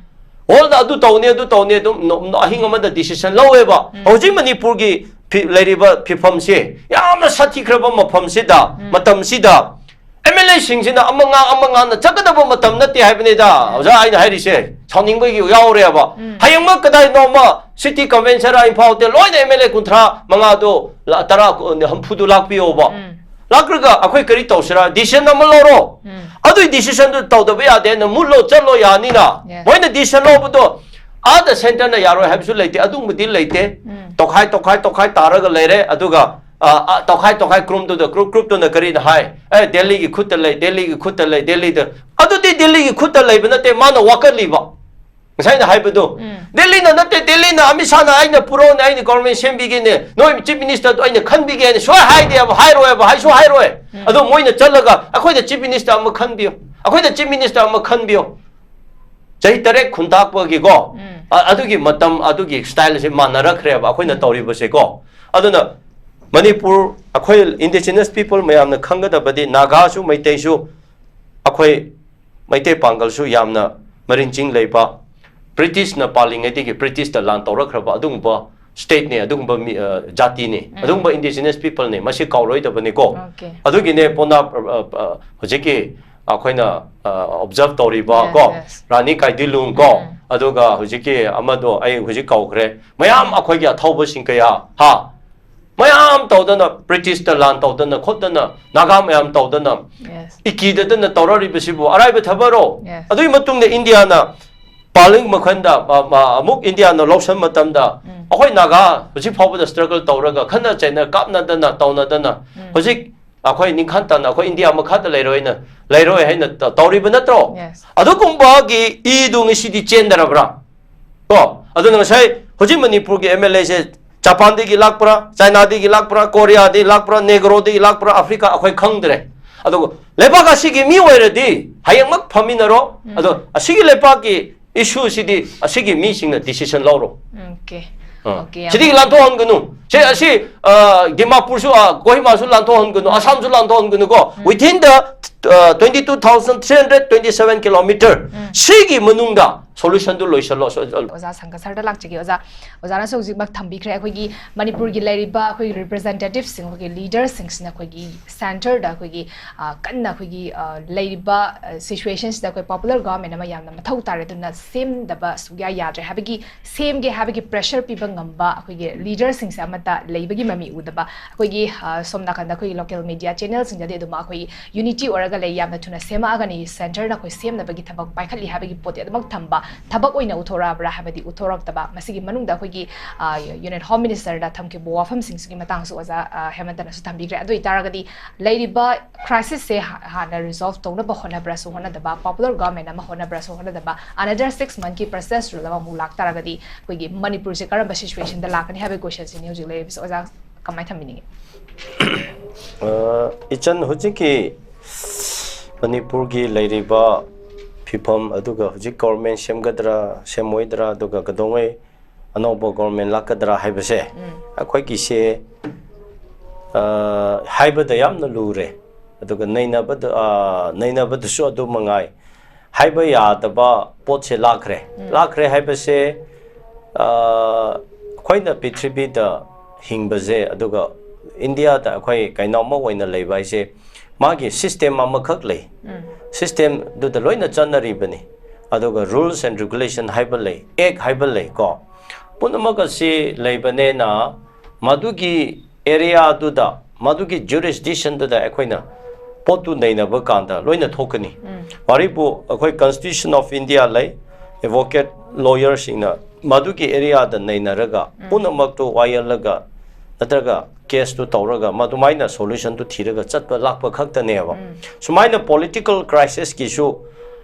World ꯑꯗꯨ ꯇꯧꯅꯤ, ꯑꯗꯨ ꯇꯧꯅꯤ, ꯑꯗꯨꯝ ꯅꯣ-, ꯅꯣ-, ꯑꯍꯤꯡ ꯑꯃꯗ decision ꯂꯧꯋꯦꯕ꯫ ꯎꯝ. ꯍꯧꯖꯤꯛ ꯃꯅꯤꯄꯨꯔꯒꯤ ꯐꯤ-, ꯂꯩꯔꯤꯕ ꯐꯤꯕꯝꯁꯤ ꯌꯥꯝꯅ ꯁꯥꯊꯤꯈ꯭ꯔꯕ ꯃꯐꯝꯁꯤꯗ, ꯎꯝ. ꯃꯇꯝꯁꯤꯗ MLA ꯁꯤꯡꯁꯤꯅ ꯑꯃ ꯉꯥꯡ ꯑꯃ ꯉꯥꯡꯅ ꯆꯠꯀꯗꯕ ꯃꯇꯝ ꯅꯠꯇꯦ ꯍꯥꯏꯕꯅꯤꯗ꯫ ꯑꯣꯖꯥ, ꯑꯩꯅ ꯍꯥꯏꯔꯤꯁꯦ ꯁꯥꯎꯅꯤꯡꯕꯒꯤ ꯌꯥꯎꯔꯦꯕ꯫ ꯎꯝ. ꯍꯌꯦꯡꯃꯛ ꯀꯗꯥꯏꯅꯣꯃ city convention ꯔ ꯏꯝꯐꯥꯜ ꯍꯣꯇꯦꯜ ꯂꯣꯏꯅ MLA ꯀꯨꯟꯊ꯭ꯔꯥ ꯃꯉꯥꯗꯣ ꯂꯥ-, ꯇꯔꯥ, ꯀꯨꯟ, ꯍꯨꯝꯐꯨꯗꯨ ꯂꯥꯛꯄꯤꯌꯣꯕ꯫ ꯎꯝ. ꯂꯥꯛꯂꯒ ꯑꯩꯈꯣꯏ ꯀꯔꯤ ꯇꯧꯁꯤꯔꯥ? Decision ꯑꯃ ꯂꯧꯔꯣ꯫ ꯎꯝ. ꯑꯗꯨꯏ decision ꯗꯨ ꯇꯧꯗꯕ ꯌꯥꯗꯦ꯫ ꯅꯪ ꯃꯨꯠꯂꯣ ꯆꯠꯂꯣ ꯌꯥꯅꯤꯅ꯫ Yes. ꯃꯣꯏꯅ decision ꯂꯧꯕꯗꯣ ꯑꯥꯗ center ꯅ ꯌꯥꯔꯣꯏ ꯍꯥꯏꯕꯁꯨ ꯂꯩꯇꯦ, ꯑꯗꯨꯒꯨꯝꯕꯗꯤ ꯂꯩꯇꯦ꯫ ꯎꯝ. ꯇꯣꯈꯥꯏ, ꯇꯣꯈꯥꯏ, ꯇꯣꯈꯥꯏ ꯇꯥꯔꯒ ꯂꯩꯔꯦ꯫ ꯑꯗꯨꯒ, ꯑ, ꯑ, ꯇꯣꯈꯥꯏ, ꯇꯣꯈꯥꯏ group ꯇꯨꯗ, group, group ꯇꯨꯅ ꯀꯔꯤꯅ ꯍꯥꯏ? "ꯑꯦ, ꯗꯦꯜꯂꯤꯒꯤ ꯈꯨꯠꯇ ꯂꯩ, ꯗꯦꯜꯂꯤꯒꯤ ꯈꯨꯠꯇ ꯂꯩ, ꯗꯦꯜꯂꯤꯗ"꯫ ꯑꯗꯨꯗꯤ ꯗꯦꯜꯂꯤꯒꯤ ꯈꯨꯠꯇ ꯂꯩꯕ ꯅꯠꯇꯦ, ꯃꯥꯅ ꯋꯥꯀꯠꯂꯤꯕ꯫ ꯉꯁꯥꯏꯅ ꯍꯥꯏꯕꯗꯣ, ꯎꯝ. ꯗꯦꯜꯂꯤꯅ ꯅꯠꯇꯦ, ꯗꯦꯜꯂꯤꯅ ꯑꯃꯤꯠ ꯁꯥꯅ "ꯑꯩꯅ ꯄꯨꯔꯛꯑꯣꯅꯦ, ꯑꯩꯅ government ꯁꯦꯝꯕꯤꯒꯦꯅꯦ, ꯅꯣꯏ chief minister ꯗꯣ ꯑꯩꯅ ꯈꯟꯕꯤꯒꯦ" ꯍꯥꯏꯅ ꯁꯨꯡꯍꯥꯏ ꯍꯥꯏꯗꯦꯕ, ꯍꯥꯏꯔꯣꯏꯕ, ꯍꯥꯏꯁꯨ ꯍꯥꯏꯔꯣꯏ꯫ ꯎꯝ. ꯑꯗꯣ ꯃꯣꯏꯅ ꯆꯠꯂꯒ "ꯑꯩꯈꯣꯏꯗ chief minister ꯑꯃ ꯈꯟꯕꯤꯌꯨ, ꯑꯩꯈꯣꯏꯗ chief minister ꯑꯃ ꯈꯟꯕꯤꯌꯨ"꯫ ꯆꯍꯤ ꯇꯔꯦꯠ ꯈꯨꯟꯇꯥꯛꯄꯒꯤꯀꯣ, ꯎꯝ. ꯑ-, ꯑꯗꯨꯒꯤ ꯃꯇꯝ, ꯑꯗꯨꯒꯤ style ꯁꯦ ꯃꯥꯟꯅꯔꯛꯈ꯭ꯔꯦꯕ ꯑꯩꯈꯣꯏꯅ ꯎꯝ. ꯇꯧꯔꯤꯕꯁꯦꯀꯣ꯫ ꯑꯗꯨꯅ ꯃꯅꯤꯄꯨꯔ, ꯑꯩꯈꯣꯏ indigenous people ꯃꯌꯥꯝꯅ ꯈꯪꯒꯗꯕꯗꯤ, ꯅꯥꯒꯥꯁꯨ ꯃꯩꯇꯩꯁꯨ, ꯑꯩꯈꯣꯏ ꯃꯩꯇꯩ ꯄꯥꯡꯒꯜꯁꯨ ꯌꯥꯝꯅ ꯃꯔꯤꯟ ꯆꯤꯡ ꯂꯩꯕ, ꯕ꯭ꯔꯤꯇꯤꯁꯅ ꯄꯥꯜꯂꯤꯉꯩꯗꯒꯤ ꯕ꯭ꯔꯤꯇꯤꯁꯇ ꯂꯥꯟ ꯇꯧꯔꯛꯈ꯭ꯔꯕ ꯑꯗꯨꯒꯨꯝꯕ stateꯅꯦ, ꯑꯗꯨꯒꯨꯝꯕ ꯃꯤ, ꯑ, ꯖꯥꯇꯤꯅꯦ, ꯑꯗꯨꯒꯨꯝꯕ indigenous peopleꯅꯦ, ꯃꯁꯤ ꯀꯥꯎꯔꯣꯏꯗꯕꯅꯤꯀꯣ꯫ Okay. ꯑꯗꯨꯒꯤꯅꯦ ꯄꯣꯅꯥ, ꯑ, ꯑ, ꯍꯧꯖꯤꯛꯀꯤ ꯑꯩꯈꯣꯏꯅ, ꯑ, observe ꯇꯧꯔꯤꯕ Yes, ꯀꯣ, yes. ꯔꯥꯅꯤ ꯀꯥꯏꯗꯤꯂꯨꯡ ꯀꯣ, ꯑꯗꯨꯒ ꯍꯧꯖꯤꯛꯀꯤ ꯑꯃꯗꯣ ꯑꯩ ꯍꯧꯖꯤꯛ ꯀꯥꯎꯈ꯭ꯔꯦ, ꯃꯌꯥꯝ ꯑꯩꯈꯣꯏꯒꯤ ꯑꯊꯧꯕꯁꯤꯡ ꯀꯌꯥ, ꯍꯥ, ꯃꯌꯥꯝ ꯇꯧꯗꯅ, ꯕ꯭ꯔꯤꯇꯤꯁꯇ ꯂꯥꯟ ꯇꯧꯗꯅ ꯈꯣꯠꯇꯅ, ꯅꯥꯒꯥ ꯃꯌꯥꯝ ꯇꯧꯗꯅ, Yes. ꯏꯀꯤꯗꯗꯅ ꯇꯧꯔꯛꯂꯤꯕꯁꯤꯕꯨ ꯑꯔꯥꯏꯕ ꯊꯕꯛꯔꯣ? Yes. ꯑꯗꯨꯒꯤ ꯃꯇꯨꯡꯗ ꯏꯟꯗꯤꯌꯥꯅ ꯄꯥꯂꯤꯡ ꯃꯈꯟꯗ, ꯑ, ꯑ, ꯑꯃꯨꯛ ꯏꯟꯗꯤꯌꯥꯅ ꯂꯧꯁꯟ ꯃꯇꯝꯗ, ꯑꯩꯈꯣꯏ ꯅꯥꯒꯥ ꯍꯧꯖꯤꯛ ꯐꯥꯎꯕꯗ struggle ꯇꯧꯔꯒ, ꯈꯠꯅ ꯆꯩꯅ ꯀꯥꯞꯅꯗꯅ ꯇꯧꯅꯗꯅ, ꯍꯧꯖꯤꯛ ꯑꯩꯈꯣꯏ ꯅꯤꯡꯈꯥ ꯇꯝꯅ ꯑꯩꯈꯣꯏ ꯏꯟꯗꯤꯌꯥ ꯃꯈꯥꯗ ꯂꯩꯔꯣꯏꯅ, ꯂꯩꯔꯣꯏ ꯍꯥꯏꯅ ꯇ-, ꯇꯧꯔꯤꯕ ꯅꯠꯇ꯭ꯔꯣ? Yes. ꯑꯗꯨꯒꯨꯝꯕꯒꯤ ꯏꯗꯨ ꯉꯁꯤꯗꯤ ꯆꯦꯟꯗꯔꯕ꯭ꯔꯥ? ꯀꯣ, ꯑꯗꯨꯅ ꯉꯁꯥꯏ ꯍꯧꯖꯤꯛ ꯃꯅꯤꯄꯨꯔꯒꯤ MLAꯁꯦ ꯖꯄꯥꯟꯗꯒꯤ ꯂꯥꯛꯄ꯭ꯔꯥ, ꯆꯥꯏꯅꯥꯗꯒꯤ ꯂꯥꯛꯄ꯭ꯔꯥ, ꯀꯣꯔꯤꯌꯥꯗꯒꯤ ꯂꯥꯛꯄ꯭ꯔꯥ, ꯅꯦꯒ꯭ꯔꯣꯗꯒꯤ ꯂꯥꯛꯄ꯭ꯔꯥ, ꯑꯐ꯭ꯔꯤꯀꯥ, ꯑꯩꯈꯣꯏ ꯈꯪꯗ꯭ꯔꯦ꯫ ꯑꯗꯨꯒ ꯂꯩꯕꯥꯛ ꯑꯁꯤꯒꯤ ꯃꯤ ꯑꯣꯏꯔꯗꯤ ꯍꯌꯦꯡꯃꯛ ꯐꯝꯃꯤꯟꯅꯔꯣ꯫ ꯑꯗꯣ ꯑꯁꯤꯒꯤ ꯂꯩꯕꯥꯛꯀꯤ issueꯁꯤꯗꯤ ꯑꯁꯤꯒꯤ ꯃꯤꯁꯤꯡꯅ decision ꯂꯧꯔꯣ꯫ Okay. ꯑ, Okay, ꯌꯥꯝ ꯁꯤꯗꯒꯤ ꯂꯥꯟꯊꯣꯛꯍꯟꯒꯅꯨ꯫ ꯁꯦ, ꯑꯁꯤ, ꯑ, ꯗꯤꯃꯥꯄꯨꯔꯁꯨ, ꯑ, ꯀꯣꯍꯤꯃꯥꯁꯨ ꯂꯥꯟꯊꯣꯛꯍꯟꯒꯅꯨ, ꯑꯁꯥꯝꯁꯨ ꯂꯥꯟꯊꯣꯛꯍꯟꯒꯅꯨꯀꯣ꯫ Within the, uh, twenty two thousand three hundred twenty seven kilometer, ꯁꯤꯒꯤ ꯃꯅꯨꯡꯗ solutionꯗꯨ ꯂꯣꯏꯁꯤꯜꯂꯣ꯫ So, ꯑꯣꯖꯥ ꯁꯪꯒ ꯁꯔꯗ ꯂꯥꯛꯆꯒꯦ꯫ ꯑꯣꯖꯥ, ꯑꯣꯖꯥꯅꯁꯨ ꯍꯧꯖꯤꯛꯃꯛ ꯊꯝꯕꯤꯈ꯭ꯔꯦ, ꯑꯩꯈꯣꯏꯒꯤ ꯃꯅꯤꯄꯨꯔꯒꯤ ꯂꯩꯔꯤꯕ ꯑꯩꯈꯣꯏꯒꯤ representativeꯁꯤꯡ, ꯑꯩꯈꯣꯏꯒꯤ leaderꯁꯤꯡꯁꯤꯅ ꯑꯩꯈꯣꯏꯒꯤ centreꯗ ꯑꯩꯈꯣꯏꯒꯤ, ꯑ, ꯀꯟꯅ ꯑꯩꯈꯣꯏꯒꯤ, ꯑ, ꯂꯩꯔꯤꯕ, ꯑ, situationꯁꯤꯗ ꯑꯩꯈꯣꯏ popular government ꯑꯃ ꯌꯥꯝꯅ ꯃꯊꯧ ꯇꯥꯔꯦ, ꯑꯗꯨꯅ ꯁꯦꯝꯗꯕ ꯁꯨꯛꯌꯥ ꯌꯥꯗ꯭ꯔꯦ ꯍꯥꯏꯕꯒꯤ, ꯁꯦꯝꯒꯦ ꯍꯥꯏꯕꯒꯤ pressure ꯄꯤꯕ ꯉꯝꯕ ꯑꯩꯈꯣꯏꯒꯤ leaderꯁꯤꯡꯁꯦ ꯑꯃꯠꯇ ꯂꯩꯕꯒꯤ ꯃꯃꯤ ꯎꯗꯕ꯫ ꯑꯩꯈꯣꯏꯒꯤ, ꯑ, ꯁꯣꯝ ꯅꯥꯀꯟꯗ ꯑꯩꯈꯣꯏꯒꯤ local media channelꯁꯤꯡꯗꯗꯤ ꯑꯗꯨꯝ ꯑꯩꯈꯣꯏ unity ꯑꯣꯏꯔꯒ ꯂꯩ, ꯌꯥꯝꯅ ꯊꯨꯅ ꯁꯦꯝꯃꯛꯑꯒꯅꯤ, centreꯅ ꯑꯩꯈꯣꯏ ꯁꯦꯝꯅꯕꯒꯤ ꯊꯕꯛ ꯄꯥꯏꯈꯠꯂꯤ ꯍꯥꯏꯕꯒꯤ ꯄꯣꯠꯇꯤ ꯑꯗꯨꯃꯛ ꯊꯝꯕ, ꯊꯕꯛ ꯑꯣꯏꯅ ꯎꯊꯣꯔꯛꯑꯕ꯭ꯔꯥ ꯍꯥꯏꯕꯗꯤ ꯎꯊꯣꯔꯛꯇꯕ꯫ ꯃꯁꯤꯒꯤ ꯃꯅꯨꯡꯗ ꯑꯩꯈꯣꯏꯒꯤ, ꯑ, Union Home Ministerꯗ ꯊꯝꯈꯤꯕ ꯋꯥꯐꯝꯁꯤꯡꯁꯤꯒꯤ ꯃꯇꯥꯡꯁꯨ ꯑꯣꯖꯥ, ꯑ, ꯍꯦꯃꯟꯇꯅꯁꯨ ꯊꯝꯕꯤꯈ꯭ꯔꯦ꯫ ꯑꯗꯨ ꯑꯣꯏꯇꯥꯔꯒꯗꯤ ꯂꯩꯔꯤꯕ crisisꯁꯦ ꯍꯥ-, ꯍꯥꯟꯅ resolve ꯇꯧꯅꯕ ꯍꯣꯠꯅꯕ꯭ꯔꯥꯁꯨ ꯍꯣꯠꯅꯗꯕ, popular government ꯑꯃ ꯍꯣꯠꯅꯕ꯭ꯔꯥꯁꯨ ꯍꯣꯠꯅꯗꯕ, another six monthꯀꯤ president's rule ꯑꯃꯃꯨꯛ ꯂꯥꯛꯇꯥꯔꯒꯗꯤ ꯑꯩꯈꯣꯏꯒꯤ ꯃꯅꯤꯄꯨꯔꯁꯦ ꯀꯔꯝꯕ situationꯗ ꯂꯥꯛꯀꯅꯤ ꯍꯥꯏꯕꯒꯤ questionꯁꯤꯅꯤ ꯍꯧꯖꯤꯛ ꯂꯩꯔꯤꯕꯁꯦ꯫ ꯑꯣꯖꯥ ꯀꯃꯥꯏꯅ ꯊꯝꯕꯤꯅꯤꯡꯉꯤ? ꯑ, ꯏꯆꯟ, ꯍꯧꯖꯤꯛꯀꯤ ꯃꯅꯤꯄꯨꯔꯒꯤ ꯂꯩꯔꯤꯕ ꯐꯤꯕꯝ, ꯑꯗꯨꯒ ꯍꯧꯖꯤꯛ government ꯁꯦꯝꯒꯗ꯭ꯔꯥ ꯁꯦꯝꯃꯣꯏꯗ꯭ꯔꯥ, ꯑꯗꯨꯒ ꯀꯩꯗꯧꯉꯩ ꯑꯅꯧꯕ government ꯂꯥꯛꯀꯗ꯭ꯔꯥ ꯍꯥꯏꯕꯁꯦ, ꯑꯩꯈꯣꯏꯒꯤꯁꯦ, ꯑ, ꯍꯥꯏꯕꯗ ꯌꯥꯝꯅ ꯂꯨꯔꯦ, ꯑꯗꯨꯒ ꯅꯩꯅꯕꯗ, ꯑ, ꯅꯩꯅꯕꯗꯁꯨ ꯑꯗꯨ ꯃꯉꯥꯏ꯫ ꯍꯥꯏꯕ ꯌꯥꯗꯕ ꯄꯣꯠꯁꯦ ꯂꯥꯛꯈ꯭ꯔꯦ꯫ ꯂꯥꯛꯈ꯭ꯔꯦ ꯍꯥꯏꯕꯁꯦ, ꯑ, ꯑꯩꯈꯣꯏꯅ ꯄ꯭ꯔꯤꯊꯤꯕꯤꯗ ꯍꯤꯡꯕꯁꯦ, ꯑꯗꯨꯒ ꯏꯟꯗꯤꯌꯥꯗ ꯑꯩꯈꯣꯏ ꯀꯩꯅꯣꯝꯃ ꯑꯣꯏꯅ ꯂꯩꯕ ꯍꯥꯏꯁꯦ, ꯃꯥꯒꯤ ꯁꯤꯁꯇꯦꯝ ꯑꯃꯈꯛ ꯂꯩ꯫ ꯁꯤꯁꯇꯦꯝꯗꯨꯗ ꯂꯣꯏꯅ ꯆꯠꯅꯔꯤꯕꯅꯤ꯫ ꯑꯗꯨꯒ rules and regulation ꯍꯥꯏꯕ ꯂꯩ, ꯑꯦꯛ ꯍꯥꯏꯕ ꯂꯩ ꯀꯣ꯫ ꯄꯨꯝꯅꯃꯛ ꯑꯁꯤ ꯂꯩꯕꯅꯦꯅ, ꯃꯗꯨꯒꯤ ꯑꯦꯔꯤꯌꯥꯗꯨꯗ, ꯃꯗꯨꯒꯤ ꯖꯨꯔꯤꯁꯗꯤꯛꯁꯟꯗꯨꯗ ꯑꯩꯈꯣꯏꯅ ꯄꯣꯠꯇꯨ ꯅꯩꯅꯕ ꯀꯥꯟꯗ ꯂꯣꯏꯅ ꯊꯣꯛꯀꯅꯤ꯫ ꯋꯥꯔꯤꯕꯨ ꯑꯩꯈꯣꯏ Constitution of India ꯂꯩ, ꯑꯦꯗꯚꯣꯀꯦꯠ ꯂꯣꯌꯔꯁꯤꯡꯅ ꯃꯗꯨꯒꯤ ꯑꯦꯔꯤꯌꯥꯗ ꯅꯩꯅꯔꯒ ꯄꯨꯝꯅꯃꯛꯇꯨ ꯋꯥꯌꯦꯜꯂꯒ ꯅꯠꯇ꯭ꯔꯒ ꯀꯦꯁꯇꯨ ꯇꯧꯔꯒ ꯃꯗꯨꯃꯥꯏꯅ ꯁꯣꯂꯨꯁꯟꯗꯨ ꯊꯤꯔꯒ ꯆꯠꯄ ꯂꯥꯛꯄ ꯈꯛꯇꯅꯦꯕ꯫ ꯁꯨꯃꯥꯏꯅ ꯄꯣꯂꯤꯇꯤꯀꯦꯜ ꯀ꯭ꯔꯥꯏꯁꯤꯁꯀꯤꯁꯨ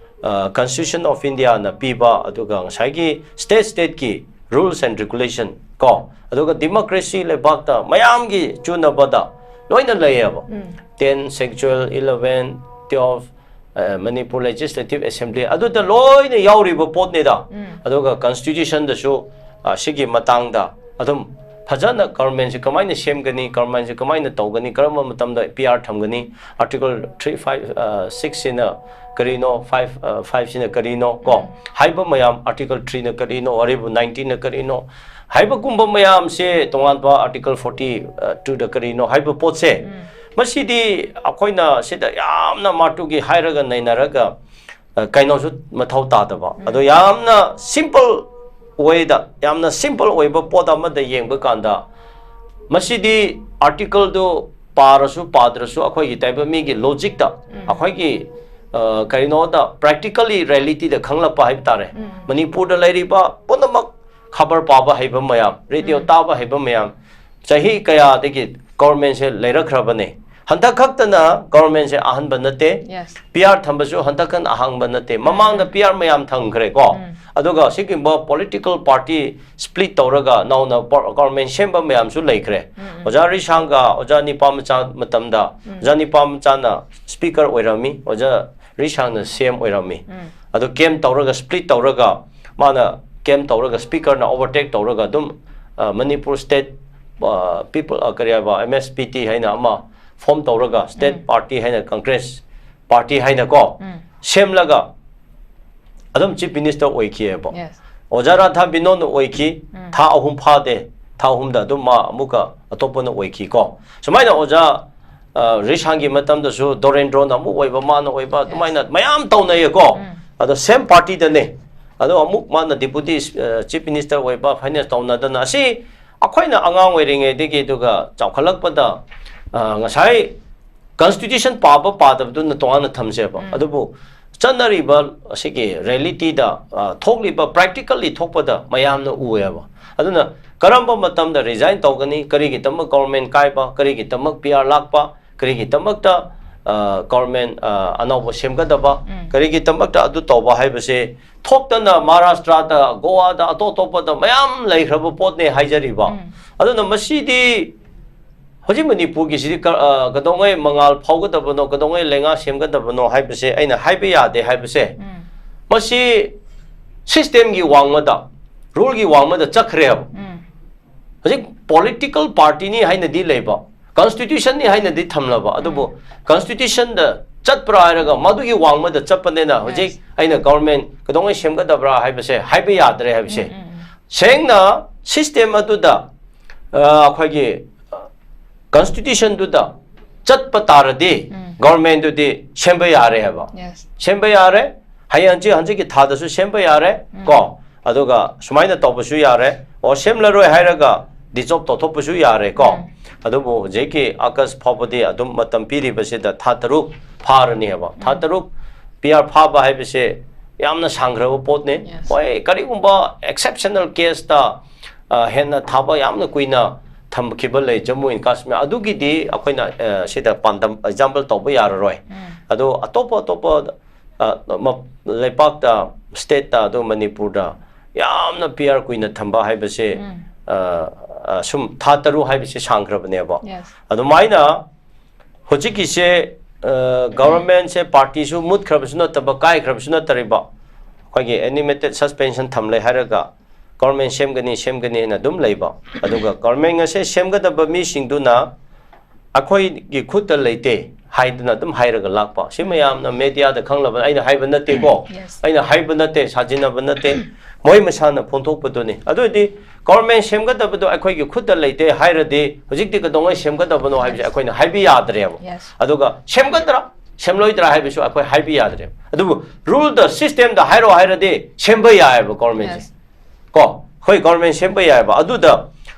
Constitution of Indiaꯅ ꯄꯤꯕ, ꯑꯗꯨꯒ ꯉꯁꯥꯏꯒꯤ ꯁ꯭ꯇꯦꯠ ꯁ꯭ꯇꯦꯠꯀꯤ rules and regulation ꯀꯣ, ꯑꯗꯨꯒ ꯗꯤꯃꯣꯀ꯭ꯔꯦꯁꯤ ꯂꯩꯕꯥꯛꯇ ꯃꯌꯥꯝꯒꯤ ꯆꯨꯅꯕꯗ ꯂꯣꯏꯅ ꯂꯩꯌꯦꯕ꯫ Ten, Schedule eleven, twelve, Manipur Legislative Assembly ꯑꯗꯨꯗ ꯂꯣꯏꯅ ꯌꯥꯎꯔꯤꯕ ꯄꯣꯠꯅꯤꯗ꯫ ꯑꯗꯨꯒ Constitutionꯗꯁꯨ ꯁꯤꯒꯤ ꯃꯇꯥꯡꯗ ꯑꯗꯨꯝ ꯐꯖꯅ ꯒꯣꯔꯃꯦꯟꯁꯦ ꯀꯃꯥꯏꯅ ꯁꯦꯝꯒꯅꯤ, ꯒꯣꯔꯃꯦꯟꯁꯦ ꯀꯃꯥꯏꯅ ꯇꯧꯒꯅꯤ, ꯀꯔꯝꯕ ꯃꯇꯝꯗ ꯄꯤ ꯑꯥꯔ ꯊꯝꯒꯅꯤ, ꯑꯥꯔꯇꯤꯀꯜ ꯊ꯭ꯔꯤ ꯐꯥꯏꯚ ꯁꯤꯛꯁꯁꯤꯅ ꯀꯔꯤꯅꯣ, ꯐꯥꯏꯚ ꯐꯥꯏꯚꯁꯤꯅ ꯀꯔꯤꯅꯣ ꯀꯣ, ꯍꯥꯏꯕ ꯃꯌꯥꯝ, ꯑꯥꯔꯇꯤꯀꯜ ꯊ꯭ꯔꯤꯅ ꯀꯔꯤꯅꯣ, ꯑꯔꯤꯕ ꯅꯥꯏꯟꯇꯤꯟꯅ ꯀꯔꯤꯅꯣ ꯍꯥꯏꯕꯒꯨꯝꯕ ꯃꯌꯥꯝꯁꯦ, ꯇꯣꯉꯥꯟꯕ ꯑꯥꯔꯇꯤꯀꯜ ꯐꯣꯔꯇꯤ ꯇꯨꯗ ꯀꯔꯤꯅꯣ ꯍꯥꯏꯕ ꯄꯣꯠꯁꯦ, ꯃꯁꯤꯗꯤ ꯑꯩꯈꯣꯏꯅ ꯁꯤꯗ ꯌꯥꯝꯅ ꯃꯥꯇꯨꯒꯤ ꯍꯥꯏꯔꯒ ꯅꯩꯅꯔꯒ ꯀꯩꯅꯣꯁꯨ ꯃꯊꯧ ꯇꯥꯗꯕ꯫ ꯑꯗꯣ ꯌꯥꯝꯅ ꯁꯤꯝꯄꯜ ꯋꯦꯗ, ꯌꯥꯝꯅ ꯁꯤꯝꯄꯜ ꯑꯣꯏꯕ ꯄꯣꯠ ꯑꯃꯗ ꯌꯦꯡꯕ ꯀꯥꯟꯗ, ꯃꯁꯤꯗꯤ ꯑꯥꯔꯇꯤꯀꯜꯗꯨ ꯄꯥꯔꯁꯨ ꯄꯥꯗ꯭ꯔꯁꯨ ꯑꯩꯈꯣꯏꯒꯤ ꯇꯥꯏꯕꯪ ꯃꯤꯒꯤ ꯂꯣꯖꯤꯛꯇ, ꯑꯩꯈꯣꯏꯒꯤ ꯀꯔꯤꯅꯣꯗ, ꯄ꯭ꯔꯦꯛꯇꯤꯀꯦꯜꯂꯤ ꯔꯤꯌꯦꯂꯤꯇꯤꯗ ꯈꯪꯂꯛꯄ ꯍꯥꯏꯕ ꯇꯥꯔꯦ꯫ ꯃꯅꯤꯄꯨꯔꯗ ꯂꯩꯔꯤꯕ ꯄꯨꯝꯅꯃꯛ, ꯈꯕꯔ ꯄꯥꯕ ꯍꯩꯕ ꯃꯌꯥꯝ, ꯔꯦꯗꯤꯑꯣ ꯇꯥꯕ ꯍꯩꯕ ꯃꯌꯥꯝ, ꯆꯍꯤ ꯀꯌꯥꯗꯒꯤ ꯒꯣꯔꯃꯦꯟꯁꯦ ꯂꯩꯔꯛꯈ꯭ꯔꯕꯅꯦ꯫ ꯍꯟꯗꯛ ꯈꯛꯇꯅ ꯒꯣꯔꯃꯦꯟꯁꯦ ꯑꯍꯟꯕ ꯅꯠꯇꯦ꯫ ꯄꯤ ꯑꯥꯔ ꯊꯝꯕꯁꯨ ꯍꯟꯗꯛ ꯈꯛꯇ ꯑꯍꯥꯡꯕ ꯅꯠꯇꯦ꯫ ꯃꯃꯥꯡꯗ ꯄꯤ ꯑꯥꯔ ꯃꯌꯥꯝ ꯊꯝꯈ꯭ꯔꯦꯀꯣ꯫ ꯑꯗꯨꯒ ꯁꯤꯒꯨꯝꯕ ꯄꯣꯂꯤꯇꯤꯀꯦꯜ ꯄꯥꯔꯇꯤ ꯁ꯭ꯄ꯭ꯂꯤꯠ ꯇꯧꯔꯒ ꯅꯧꯅ ꯄꯣ-, ꯒꯣꯔꯃꯦꯟ ꯁꯦꯝꯕ ꯃꯌꯥꯝꯁꯨ ꯂꯩꯈ꯭ꯔꯦ꯫ ꯑꯣꯖꯥ ꯔꯤꯁꯥꯡꯒ ꯑꯣꯖꯥ ꯅꯤꯄꯥ ꯃꯆꯥ ꯃꯇꯝꯗ ꯑꯣꯖꯥ ꯅꯤꯄꯥ ꯃꯆꯥꯅ ꯁ꯭ꯄꯤꯀꯔ ꯑꯣꯏꯔꯝꯃꯤ, ꯑꯣꯖꯥ ꯔꯤꯁꯥꯡꯅ ꯁꯤ ꯑꯦꯝ ꯑꯣꯏꯔꯝꯃꯤ꯫ ꯑꯗꯨ ꯀꯦꯝ ꯇꯧꯔꯒ, ꯁ꯭ꯄ꯭ꯂꯤꯠ ꯇꯧꯔꯒ, ꯃꯥꯅ ꯀꯦꯝ ꯇꯧꯔꯒ, ꯁ꯭ꯄꯤꯀꯔꯅ ꯑꯣꯚꯔꯇꯦꯛ ꯇꯧꯔꯒ ꯑꯗꯨꯝ, ꯑ, ꯃꯅꯤꯄꯨꯔ ꯁ꯭ꯇꯦꯠ, ꯑ, ꯄꯤꯄꯜ, ꯑ, ꯀꯔꯤ ꯍꯥꯏꯕ, ꯑꯦꯝ ꯑꯦꯁ ꯄꯤ ꯇꯤ ꯍꯥꯏꯅ ꯑꯃ ꯐꯣꯔꯝ ꯇꯧꯔꯒ, ꯁ꯭ꯇꯦꯠ ꯄꯥꯔꯇꯤ ꯍꯥꯏꯅ, ꯀꯪꯒ꯭ꯔꯦꯁ ꯄꯥꯔꯇꯤ ꯍꯥꯏꯅꯀꯣ, ꯁꯦꯝꯂꯒ ꯑꯗꯨꯝ ꯆꯤꯐ ꯃꯤꯅꯤꯁꯇꯔ ꯑꯣꯏꯈꯤꯑꯕ꯫ ꯑꯣꯖꯥ ꯔꯥꯙꯥ ꯕꯤꯅꯣꯗꯅ ꯑꯣꯏꯈꯤ꯫ ꯎꯝ꯫ ꯊꯥ ꯑꯍꯨꯝ ꯐꯥꯗꯦ, ꯊꯥ ꯑꯍꯨꯝꯗ ꯑꯗꯨꯝ ꯃꯥ ꯑꯃꯨꯛꯀ ꯑꯇꯣꯞꯄꯅ ꯑꯣꯏꯈꯤꯀꯣ꯫ ꯁꯨꯃꯥꯏꯅ ꯑꯣꯖꯥ, ꯑ, ꯔꯤꯁꯥꯡꯒꯤ ꯃꯇꯝꯗꯁꯨ ꯗꯣꯔꯦꯟꯗ꯭ꯔꯣꯅ ꯑꯃꯨꯛ ꯑꯣꯏꯕ, ꯃꯥꯅ ꯑꯣꯏꯕ, Yes. ꯑꯗꯨꯃꯥꯏꯅ ꯃꯌꯥꯝ ꯇꯧꯅꯩꯌꯦꯀꯣ꯫ ꯎꯝ꯫ ꯑꯗꯣ same party ꯗꯅꯦ꯫ ꯑꯗꯣ ꯑꯃꯨꯛ ꯃꯥꯅ deputy, ꯑ, chief minister ꯑꯣꯏꯕ, finance ꯇꯧꯅꯗꯅ, ꯑꯁꯤ ꯑꯩꯈꯣꯏꯅ ꯑꯉꯥꯡ ꯑꯣꯏꯔꯤꯉꯩꯗꯒꯤ ꯑꯗꯨꯒ ꯆꯥꯎꯈꯠꯂꯛꯄꯗ, ꯑ, ꯉꯁꯥꯏ constitution ꯄꯥꯕ ꯄꯥꯗꯕꯗꯨꯅ ꯇꯣꯉꯥꯟꯅ ꯊꯝꯁꯦꯕ꯫ ꯎꯝ꯫ ꯑꯗꯨꯕꯨ ꯆꯠꯅꯔꯤꯕ ꯑꯁꯤꯒꯤ reality ꯗ, ꯑ, ꯊꯣꯛꯂꯤꯕ practically ꯊꯣꯛꯄꯗ ꯃꯌꯥꯝꯅ ꯎꯑꯦꯕ꯫ ꯑꯗꯨꯅ ꯀꯔꯝꯕ ꯃꯇꯝꯗ resign ꯇꯧꯒꯅꯤ, ꯀꯔꯤꯒꯤꯗꯃꯛ government ꯀꯥꯏꯕ, ꯀꯔꯤꯒꯤꯗꯃꯛ P R ꯂꯥꯛꯄ, ꯀꯔꯤꯒꯤꯗꯃꯛꯇ, ꯑ, government, ꯑ, ꯑꯅꯧꯕ ꯁꯦꯝꯒꯗꯕ, ꯎꯝ꯫ ꯀꯔꯤꯒꯤꯗꯃꯛꯇ ꯑꯗꯨ ꯇꯧꯕ ꯍꯥꯏꯕꯁꯦ ꯊꯣꯛꯇꯅ ꯃꯍꯥꯔꯥꯁꯇ꯭ꯔꯗ, ꯒꯣꯋꯥꯗ, ꯑꯇꯣꯞ ꯑꯇꯣꯞꯄꯗ ꯃꯌꯥꯝ ꯂꯩꯈ꯭ꯔꯕ ꯄꯣꯠꯅꯦ ꯍꯥꯏꯖꯔꯤꯕ꯫ ꯎꯝ꯫ ꯑꯗꯨꯅ ꯃꯁꯤꯗꯤ ꯍꯧꯖꯤꯛ ꯃꯅꯤꯄꯨꯔꯒꯤꯁꯤꯗꯤ ꯀ-, ꯑ, ꯀꯩꯗꯧꯉꯩ ꯃꯉꯥꯜ ꯐꯥꯎꯒꯗꯕꯅꯣ, ꯀꯩꯗꯧꯉꯩ ꯂꯩꯉꯥꯛ ꯁꯦꯝꯒꯗꯕꯅꯣ ꯍꯥꯏꯕꯁꯦ ꯑꯩꯅ ꯍꯥꯏꯕ ꯌꯥꯗꯦ ꯍꯥꯏꯕꯁꯦ, ꯎꯝ꯫ ꯃꯁꯤ system ꯒꯤ ꯋꯥꯡꯃꯗ, rule ꯒꯤ ꯋꯥꯡꯃꯗ ꯆꯠꯈ꯭ꯔꯦꯕ꯫ ꯎꯝ꯫ ꯍꯧꯖꯤꯛ political party ꯅꯤ ꯍꯥꯏꯅꯗꯤ ꯂꯩꯕ, constitution ꯅꯤ ꯍꯥꯏꯅꯗꯤ ꯊꯝꯂꯕ, ꯑꯗꯨꯕꯨ ꯎꯝ꯫ Constitution ꯗ ꯆꯠꯄ꯭ꯔꯥ ꯍꯥꯏꯔꯒ ꯃꯗꯨꯒꯤ ꯋꯥꯡꯃꯗ ꯆꯠꯄꯅꯤꯅ ꯍꯧꯖꯤꯛ Yes. ꯑꯩꯅ government ꯀꯩꯗꯧꯉꯩ ꯁꯦꯝꯒꯗꯕ꯭ꯔꯥ ꯍꯥꯏꯕꯁꯦ ꯍꯥꯏꯕ ꯌꯥꯗ꯭ꯔꯦ ꯍꯥꯏꯕꯁꯦ꯫ ꯎꯝ, ꯎꯝ, ꯎꯝ꯫ ꯁꯦꯡꯅ system ꯑꯗꯨꯗ, ꯑ, ꯑꯩꯈꯣꯏꯒꯤ, ꯑ, constitution ꯗꯨꯗ ꯆꯠꯄ ꯇꯥꯔꯗꯤ ꯎꯝ꯫ Government ꯗꯨꯗꯤ ꯁꯦꯝꯕ ꯌꯥꯔꯦ ꯍꯥꯏꯕ꯫ Yes. ꯁꯦꯝꯕ ꯌꯥꯔꯦ꯫ ꯍꯌꯦꯡ ꯍꯪꯆꯤꯠ, ꯍꯪꯆꯤꯠꯀꯤ ꯊꯥꯗꯁꯨ ꯁꯦꯝꯕ ꯌꯥꯔꯦ, ꯎꯝ꯫ ꯀꯣ? ꯑꯗꯨꯒ ꯁꯨꯃꯥꯏꯅ ꯇꯧꯕꯁꯨ ꯌꯥꯔꯦ꯫ ꯑꯣ, ꯁꯦꯝꯂꯔꯣꯏ ꯍꯥꯏꯔꯒ dissolve ꯇꯧꯊꯣꯛꯄꯁꯨ ꯌꯥꯔꯦ, ꯀꯣ? ꯎꯝ꯫ ꯑꯗꯨꯕꯨ ꯍꯧꯖꯤꯛꯀꯤ August ꯐꯥꯎꯕꯗꯤ ꯑꯗꯨꯝ ꯃꯇꯝ ꯄꯤꯔꯤꯕꯁꯤꯗ ꯊꯥ ꯇꯔꯨꯛ ꯐꯥꯔꯅꯦꯕ꯫ ꯊꯥ ꯎꯝ꯫ ꯇꯔꯨꯛ P R ꯐꯥꯕ ꯍꯥꯏꯕꯁꯦ ꯌꯥꯝꯅ ꯁꯥꯡꯈ꯭ꯔꯕ ꯄꯣꯠꯅꯤ꯫ Yes. ꯍꯣꯏ, ꯀꯔꯤꯒꯨꯝꯕ exceptional case ꯇ, ꯑ, ꯍꯦꯟꯅ ꯊꯥꯕ ꯌꯥꯝꯅ ꯀꯨꯏꯅ ꯊꯝꯈꯤꯕ ꯂꯩ, Jammu and Kashmir, ꯑꯗꯨꯒꯤꯗꯤ ꯑꯩꯈꯣꯏꯅ, ꯑ, ꯁꯤꯗ ꯄꯥꯟꯗꯝ, example ꯇꯧꯕ ꯌꯥꯔꯔꯣꯏ꯫ ꯎꯝ꯫ ꯑꯗꯣ ꯑꯇꯣꯞꯄ ꯑꯇꯣꯞꯄ, ꯑ, ꯃ-, ꯂꯩꯄꯥꯛꯇ, state ꯇ, ꯑꯗꯨ ꯃꯅꯤꯄꯨꯔꯗ ꯌꯥꯝꯅ P R ꯀꯨꯏꯅ ꯊꯝꯕ ꯍꯥꯏꯕꯁꯦ, ꯎꯝ꯫ ꯑ, ꯑ, ꯁꯨꯝ ꯊꯥ ꯇꯔꯨꯛ ꯍꯥꯏꯕꯁꯦ ꯁꯥꯡꯈ꯭ꯔꯕꯅꯦꯕ꯫ Yes. ꯑꯗꯨꯃꯥꯏꯅ ꯍꯧꯖꯤꯛꯀꯤꯁꯦ, ꯑ, government ꯁꯦ party ꯁꯨ ꯃꯨꯠꯈ꯭ꯔꯕꯁꯨ ꯅꯠꯇꯕ, ꯀꯥꯏꯈ꯭ꯔꯕꯁꯨ ꯅꯠꯇꯔꯤꯕ, ꯑꯩꯈꯣꯏꯒꯤ animated suspension ꯊꯝꯂꯦ ꯍꯥꯏꯔꯒ government ꯁꯦꯝꯒꯅꯤ, ꯁꯦꯝꯒꯅꯤ ꯍꯥꯏꯅ ꯑꯗꯨꯝ ꯂꯩꯕ꯫ ꯑꯗꯨꯒ government ꯑꯁꯦ ꯁꯦꯝꯒꯗꯕ ꯃꯤꯁꯤꯡꯗꯨꯅ ꯑꯩꯈꯣꯏꯒꯤ ꯈꯨꯠꯇ ꯂꯩꯇꯦ ꯍꯥꯏꯗꯅ ꯑꯗꯨꯝ ꯍꯥꯏꯔꯒ ꯂꯥꯛꯄ꯫ ꯁꯤ ꯃꯌꯥꯝꯅ media ꯗ ꯈꯪꯂꯕ, ꯑꯩꯅ ꯍꯥꯏꯕ ꯅꯠꯇꯦꯀꯣ꯫ Yes. ꯑꯩꯅ ꯍꯥꯏꯕ ꯅꯠꯇꯦ, ꯁꯥꯖꯤꯟꯅꯕ ꯅꯠꯇꯦ꯫ ꯃꯣꯏ ꯃꯁꯥꯅ ꯐꯣꯡꯗꯣꯛꯄꯗꯨꯅꯤ꯫ ꯑꯗꯨꯗꯤ ꯒꯣꯔꯃꯦꯟ ꯁꯦꯝꯒꯗꯕꯗꯣ ꯑꯩꯈꯣꯏꯒꯤ ꯈꯨꯠꯇ ꯂꯩꯇꯦ ꯍꯥꯏꯔꯗꯤ ꯍꯧꯖꯤꯛꯇꯤ ꯀꯩꯗꯧꯉꯩ ꯁꯦꯝꯒꯗꯕꯅꯣ ꯍꯥꯏꯕꯁꯦ ꯑꯩꯈꯣꯏꯅ ꯍꯥꯏꯕ ꯌꯥꯗ꯭ꯔꯦꯕ꯫ Yes. ꯑꯗꯨꯒ ꯁꯦꯝꯒꯗ꯭ꯔꯥ ꯁꯦꯝꯂꯣꯏꯗ꯭ꯔꯥ ꯍꯥꯏꯕꯁꯨ ꯑꯩꯈꯣꯏ ꯍꯥꯏꯕ ꯌꯥꯗ꯭ꯔꯦꯕ꯫ ꯑꯗꯨꯕꯨ ꯔꯨꯜꯗ ꯁꯤꯁꯇꯦꯝꯗ ꯍꯥꯏꯔꯣ ꯍꯥꯏꯔꯗꯤ ꯁꯦꯝꯕ ꯌꯥꯏꯑꯕ ꯒꯣꯔꯃꯦꯟꯁꯦ꯫ Yes. ꯀꯣ, ꯑꯩꯈꯣꯏ ꯒꯣꯔꯃꯦꯟ ꯁꯦꯝꯕ ꯌꯥꯏꯑꯕ꯫ ꯑꯗꯨꯗ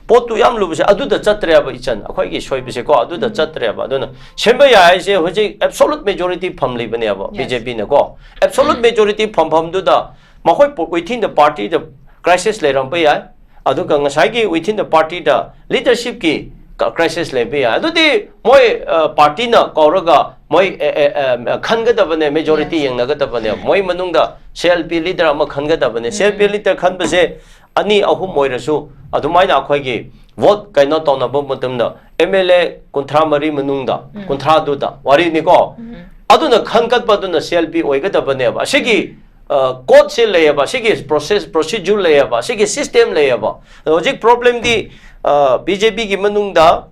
ꯄꯣꯠꯇꯨ ꯌꯥꯝ ꯂꯨꯕꯁꯦ ꯑꯗꯨꯗ ꯆꯠꯇ꯭ꯔꯦꯕ ꯏꯆꯟ, ꯑꯩꯈꯣꯏꯒꯤ ꯁꯣꯏꯕꯁꯦ ꯀꯣ, ꯑꯗꯨꯗ ꯆꯠꯇ꯭ꯔꯦꯕ꯫ ꯑꯗꯨꯅ ꯁꯦꯝꯕ ꯌꯥꯏ ꯍꯥꯏꯁꯦ ꯍꯧꯖꯤꯛ absolute majority ꯐꯝꯂꯤꯕꯅꯦꯕ Yes. ꯕꯤ ꯖꯦ ꯄꯤꯅ ꯀꯣ꯫ Absolute majority ꯐꯝꯐꯝꯗꯨꯗ ꯃꯈꯣꯏ ꯄꯨ-, within the party the crisis ꯂꯩꯔꯝꯕ ꯌꯥꯏ꯫ ꯑꯗꯨꯒ ꯉꯁꯥꯏꯒꯤ within the party the leadership ꯀꯤ ꯀ-, crisis ꯂꯩꯕ ꯌꯥꯏ꯫ ꯑꯗꯨꯗꯤ ꯃꯣꯏ, ꯑ, ꯄꯥꯔꯇꯤꯅ ꯀꯧꯔꯒ ꯃꯣꯏ, ꯑꯦ, ꯑꯦ, ꯑꯦ, ꯈꯟꯒꯗꯕꯅꯦ, majority Yes. ꯌꯦꯡꯅꯒꯗꯕꯅꯦ꯫ ꯃꯣꯏ ꯃꯅꯨꯡꯗ ꯁꯤ ꯑꯦꯜ ꯄꯤ leader ꯑꯃ ꯈꯟꯒꯗꯕꯅꯦ꯫ ꯁꯤ ꯑꯦꯜ ꯄꯤ ꯎꯝ. leader ꯈꯟꯕꯁꯦ ꯑꯅꯤ ꯑꯍꯨꯝ ꯑꯣꯏꯔꯁꯨ ꯑꯗꯨꯃꯥꯏꯅ ꯑꯩꯈꯣꯏꯒꯤ vote ꯀꯩꯅꯣ ꯇꯧꯅꯕ ꯃꯇꯝꯗ ꯑꯦꯝ ꯑꯦꯜ ꯑꯦ ꯀꯨꯟꯊ꯭ꯔꯥ ꯃꯔꯤ ꯃꯅꯨꯡꯗ, ꯎꯝ. ꯀꯨꯟꯊ꯭ꯔꯥꯗꯨꯗ ꯋꯥꯔꯤꯅꯤꯀꯣ, ꯎꯝ. ꯑꯗꯨꯅ ꯈꯟꯒꯠꯄꯗꯨꯅ ꯁꯤ ꯑꯦꯜ ꯄꯤ ꯑꯣꯏꯒꯗꯕꯅꯦꯕ꯫ ꯑꯁꯤꯒꯤ, ꯑ, code ꯁꯦ ꯂꯩꯌꯦꯕ, ꯑꯁꯤꯒꯤ process, procedure ꯂꯩꯌꯦꯕ, ꯑꯁꯤꯒꯤ system ꯂꯩꯌꯦꯕ꯫ ꯑꯗꯣ ꯍꯧꯖꯤꯛ problem ꯗꯤ, ꯑ, ꯕꯤ ꯖꯦ ꯄꯤꯒꯤ ꯃꯅꯨꯡꯗ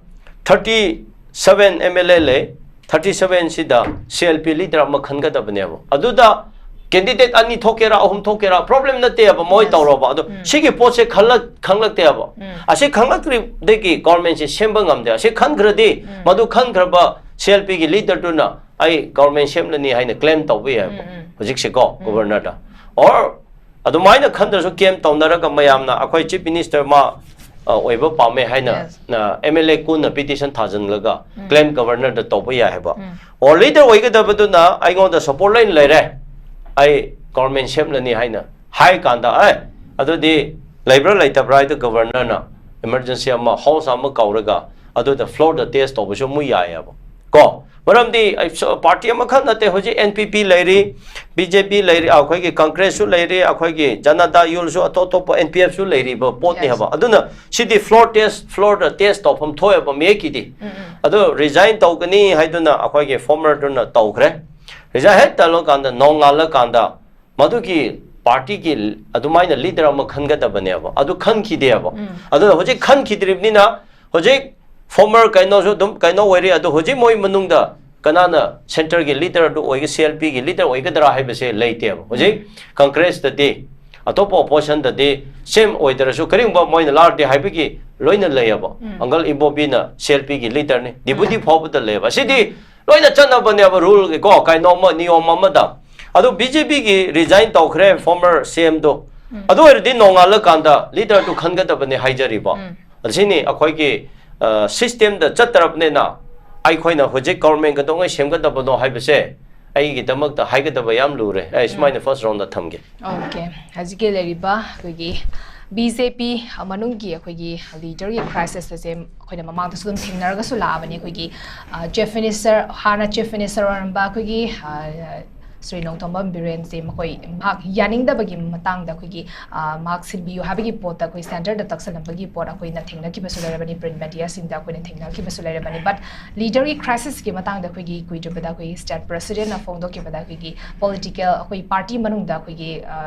thirty seven M L A ꯂꯩ, thirty seven ꯁꯤꯗ ꯁꯤ ꯑꯦꯜ ꯄꯤ leader ꯑꯃ ꯈꯟꯒꯗꯕꯅꯦꯕ꯫ ꯑꯗꯨꯗ candidate ꯑꯅꯤ ꯊꯣꯛꯀꯦꯔꯥ, ꯑꯍꯨꯝ ꯊꯣꯛꯀꯦꯔꯥ, problem ꯅꯠꯇꯦꯕ, ꯃꯣꯏ Yes. ꯇꯧꯔꯣꯕ꯫ ꯑꯗꯣ ꯎꯝ. ꯁꯤꯒꯤ ꯄꯣꯠꯁꯦ ꯈꯜꯂꯛ-, ꯈꯪꯂꯛꯇꯦꯕ꯫ ꯎꯝ. ꯑꯁꯤ ꯈꯪꯂꯛꯇ꯭ꯔꯤꯕꯗꯒꯤ ꯒꯣꯔꯃꯦꯟꯁꯦ ꯁꯦꯝꯕ ꯉꯝꯗꯦ꯫ ꯑꯁꯤ ꯈꯟꯈ꯭ꯔꯗꯤ, ꯎꯝ. ꯃꯗꯨ ꯈꯟꯈ꯭ꯔꯕ ꯁꯤ ꯑꯦꯜ ꯄꯤꯒꯤ leader ꯗꯨꯅ ꯑꯩ ꯒꯣꯔꯃꯦꯟ ꯁꯦꯝꯂꯅꯤ ꯍꯥꯏꯅ claim ꯇꯧꯕ ꯌꯥꯏꯕ꯫ ꯎꯝ, ꯎꯝ. ꯍꯧꯖꯤꯛꯁꯦꯀꯣ, ꯎꯝ. ꯒꯣꯕꯔꯅꯔꯗ꯫ Or ꯑꯗꯨꯃꯥꯏꯅ ꯈꯟꯗ꯭ꯔꯁꯨ claim ꯇꯧꯅꯔꯒ ꯃꯌꯥꯝꯅ ꯑꯩꯈꯣꯏ chief minister ꯃꯥ, ꯑ, ꯑꯣꯏꯕ ꯄꯥꯝꯃꯦ ꯍꯥꯏꯅ, Yes. ꯑ, ꯑꯦꯝ ꯑꯦꯜ ꯑꯦ ꯀꯨꯟꯅ petition ꯊꯥꯖꯤꯜꯂꯒ ꯎꯝ. claim ꯒꯣꯕꯔꯅꯔꯗ ꯇꯧꯕ ꯌꯥꯏ ꯍꯥꯏꯕ꯫ ꯎꯝ. Or leader ꯑꯣꯏꯒꯗꯕꯗꯨꯅ ꯑꯩꯉꯣꯟꯗ support ꯂꯣꯏꯅ ꯂꯩꯔꯦ, ꯑꯩ ꯒꯣꯔꯃꯦꯟ ꯁꯦꯝꯂꯅꯤ ꯍꯥꯏꯅ ꯍꯥꯏ ꯀꯥꯟꯗ, ꯑꯦ, ꯑꯗꯨꯗꯤ ꯂꯩꯕ꯭ꯔꯥ ꯂꯩꯇꯕ꯭ꯔꯥ ꯍꯥꯏꯗꯨ ꯒꯣꯕꯔꯅꯔꯅ emergency ꯑꯃ, house ꯑꯃ ꯀꯧꯔꯒ ꯑꯗꯨꯗ floor ꯗ test ꯇꯧꯕꯁꯨ ꯑꯃꯨꯛ ꯌꯥꯏꯑꯕ ꯀꯣ꯫ ꯃꯔꯝꯗꯤ ꯑꯩ ꯁ-, ꯄꯥꯔꯇꯤ ꯑꯃꯈꯛ ꯅꯠꯇꯦ, ꯍꯧꯖꯤꯛ ꯑꯦꯟ ꯄꯤ ꯄꯤ ꯂꯩꯔꯤ, ꯕꯤ ꯖꯦ ꯄꯤ ꯂꯩꯔꯤ, ꯑꯩꯈꯣꯏꯒꯤ ꯀꯪꯒ꯭ꯔꯦꯁꯁꯨ ꯂꯩꯔꯤ, ꯑꯩꯈꯣꯏꯒꯤ ꯖꯅꯇꯥ ꯌꯨꯜꯁꯨ, ꯑꯇꯣꯞ ꯑꯇꯣꯞꯄ ꯑꯦꯟ ꯄꯤ ꯑꯦꯐꯁꯨ ꯂꯩꯔꯤꯕ ꯄꯣꯠꯅꯤ Yes. ꯍꯥꯏꯕ꯫ ꯑꯗꯨꯅ ꯁꯤꯗꯤ floor test, floor ꯗ test ꯇꯧꯐꯝ ꯊꯣꯛꯑꯦꯕ ꯃꯌꯦꯛꯀꯤꯗꯤ꯫ ꯎꯝ, ꯎꯝ. ꯑꯗꯨ resign ꯇꯧꯒꯅꯤ ꯍꯥꯏꯗꯨꯅ ꯑꯩꯈꯣꯏꯒꯤ former ꯗꯨꯅ ꯇꯧꯈ꯭ꯔꯦ꯫ Resign ꯍꯦꯛ ꯇꯧꯔꯀꯥꯟꯗ, ꯅꯣꯡꯉꯥꯜꯂꯀꯥꯟꯗ ꯃꯗꯨꯒꯤ ꯄꯥꯔꯇꯤꯒꯤ ꯑꯗꯨꯃꯥꯏꯅ leader ꯑꯃ ꯈꯟꯒꯗꯕꯅꯦꯕ, ꯑꯗꯨ ꯈꯟꯈꯤꯗꯦꯕ꯫ ꯎꯝ. ꯑꯗꯨꯅ ꯍꯧꯖꯤꯛ ꯈꯟꯈꯤꯗ꯭ꯔꯤꯕꯅꯤꯅ ꯍꯧꯖꯤꯛ former ꯀꯩꯅꯣꯁꯨ ꯑꯗꯨꯝ ꯀꯩꯅꯣ ꯑꯣꯏꯔꯤ, ꯑꯗꯨ ꯍꯧꯖꯤꯛ ꯃꯣꯏ ꯃꯅꯨꯡꯗ ꯀꯅꯥꯅ centre ꯒꯤ leader ꯗꯨ ꯑꯣꯏꯒ-, ꯁꯤ ꯑꯦꯜ ꯄꯤ ꯒꯤ leader ꯑꯣꯏꯒꯗ꯭ꯔꯥ ꯍꯥꯏꯕꯁꯦ ꯂꯩꯇꯦꯕ꯫ ꯍꯧꯖꯤꯛ ꯀꯪꯒ꯭ꯔꯦꯁꯇꯗꯤ ꯑꯇꯣꯞꯄ oppositionꯗꯗꯤ same ꯑꯣꯏꯗ꯭ꯔꯁꯨ ꯀꯔꯤꯒꯨꯝꯕ ꯃꯣꯏꯅ ꯂꯥꯔꯗꯤ ꯍꯥꯏꯕꯒꯤ ꯂꯣꯏꯅ ꯂꯩꯌꯦꯕ꯫ Uncle ꯏꯕꯣꯕꯤꯅ CLPꯒꯤ leaderꯅꯤ, deputy ꯐꯥꯎꯕꯗ ꯂꯩꯌꯦꯕ꯫ ꯁꯤꯗꯤ ꯂꯣꯏꯅ ꯆꯠꯅꯕꯅꯦꯕ, ruleꯒꯤ ꯀꯣ, ꯀꯩꯅꯣ ꯑꯃ, ꯅꯤꯌꯣꯝ ꯑꯃꯗ꯫ ꯑꯗꯨ BJPꯒꯤ resign ꯇꯧꯈ꯭ꯔꯦ former CMꯗꯣ꯫ ꯑꯗꯨ ꯑꯣꯏꯔꯗꯤ ꯅꯣꯡꯉꯥꯜꯂꯀꯥꯟꯗ leaderꯗꯨ ꯈꯟꯒꯗꯕꯅꯤ ꯍꯥꯏꯖꯔꯤꯕ꯫ ꯑꯁꯤꯅꯤ ꯑꯩꯈꯣꯏꯒꯤ, ꯑ, systemꯗ ꯆꯠꯇ꯭ꯔꯕꯅꯤꯅ ꯑꯩꯈꯣꯏꯅ ꯍꯧꯖꯤꯛ government ꯀꯩꯗꯧꯉꯩ ꯁꯦꯝꯒꯗꯕꯅꯣ ꯍꯥꯏꯕꯁꯦ ꯑꯩꯒꯤꯗꯃꯛꯇ ꯍꯥꯏꯒꯗꯕ ꯌꯥꯝ ꯂꯨꯔꯦ꯫ ꯑꯩ ꯁꯨꯃꯥꯏꯅ first roundꯗ ꯊꯝꯒꯦ꯫ Okay, ꯍꯧꯖꯤꯛꯀꯤ ꯂꯩꯔꯤꯕ ꯑꯩꯈꯣꯏꯒꯤ BJP ꯃꯅꯨꯡꯒꯤ ꯑꯩꯈꯣꯏꯒꯤ leaderꯒꯤ crisis ꯑꯁꯦ ꯑꯩꯈꯣꯏꯅ ꯃꯃꯥꯡꯗꯁꯨ ꯑꯗꯨꯝ ꯊꯦꯡꯅꯔꯒꯁꯨ ꯂꯥꯛꯑꯕꯅꯤ꯫ ꯑꯩꯈꯣꯏꯒꯤ, ꯑ, Chief Minister, ꯍꯥꯟꯅ Chief Minister ꯑꯣꯏꯔꯝꯕ ꯑꯩꯈꯣꯏꯒꯤ, ꯑ, ꯁ꯭ꯔꯤ ꯅꯣꯡꯊꯣꯝꯕꯝ ꯕꯤꯔꯦꯟꯁꯦ ꯃꯈꯣꯏ ꯃꯍꯥꯛ ꯌꯥꯅꯤꯡꯗꯕꯒꯤ ꯃꯇꯥꯡꯗ ꯑꯩꯈꯣꯏꯒꯤ, ꯑ, ꯃꯍꯥꯛ ꯁꯤꯟꯕꯤꯌꯨ ꯍꯥꯏꯕꯒꯤ ꯄꯣꯠꯇ ꯑꯩꯈꯣꯏ centreꯗ ꯇꯛꯁꯜꯂꯝꯕꯒꯤ ꯄꯣꯠ ꯑꯩꯈꯣꯏꯅ ꯊꯦꯡꯅꯈꯤꯕꯁꯨ ꯂꯩꯔꯕꯅꯤ, print mediaꯁꯤꯡꯗ ꯑꯩꯈꯣꯏꯅ ꯊꯦꯡꯅꯈꯤꯕꯁꯨ ꯂꯩꯔꯕꯅꯤ꯫ But leaderꯒꯤ crisisꯀꯤ ꯃꯇꯥꯡꯗ ꯑꯩꯈꯣꯏꯒꯤ ꯀꯨꯏꯗ꯭ꯔꯤꯕꯗ ꯑꯩꯈꯣꯏꯒꯤ state presidentꯅ ꯐꯣꯡꯗꯣꯛꯈꯤꯕꯗ ꯑꯩꯈꯣꯏꯒꯤ political, ꯑꯩꯈꯣꯏ party ꯃꯅꯨꯡꯗ ꯑꯩꯈꯣꯏꯒꯤ, ꯑ,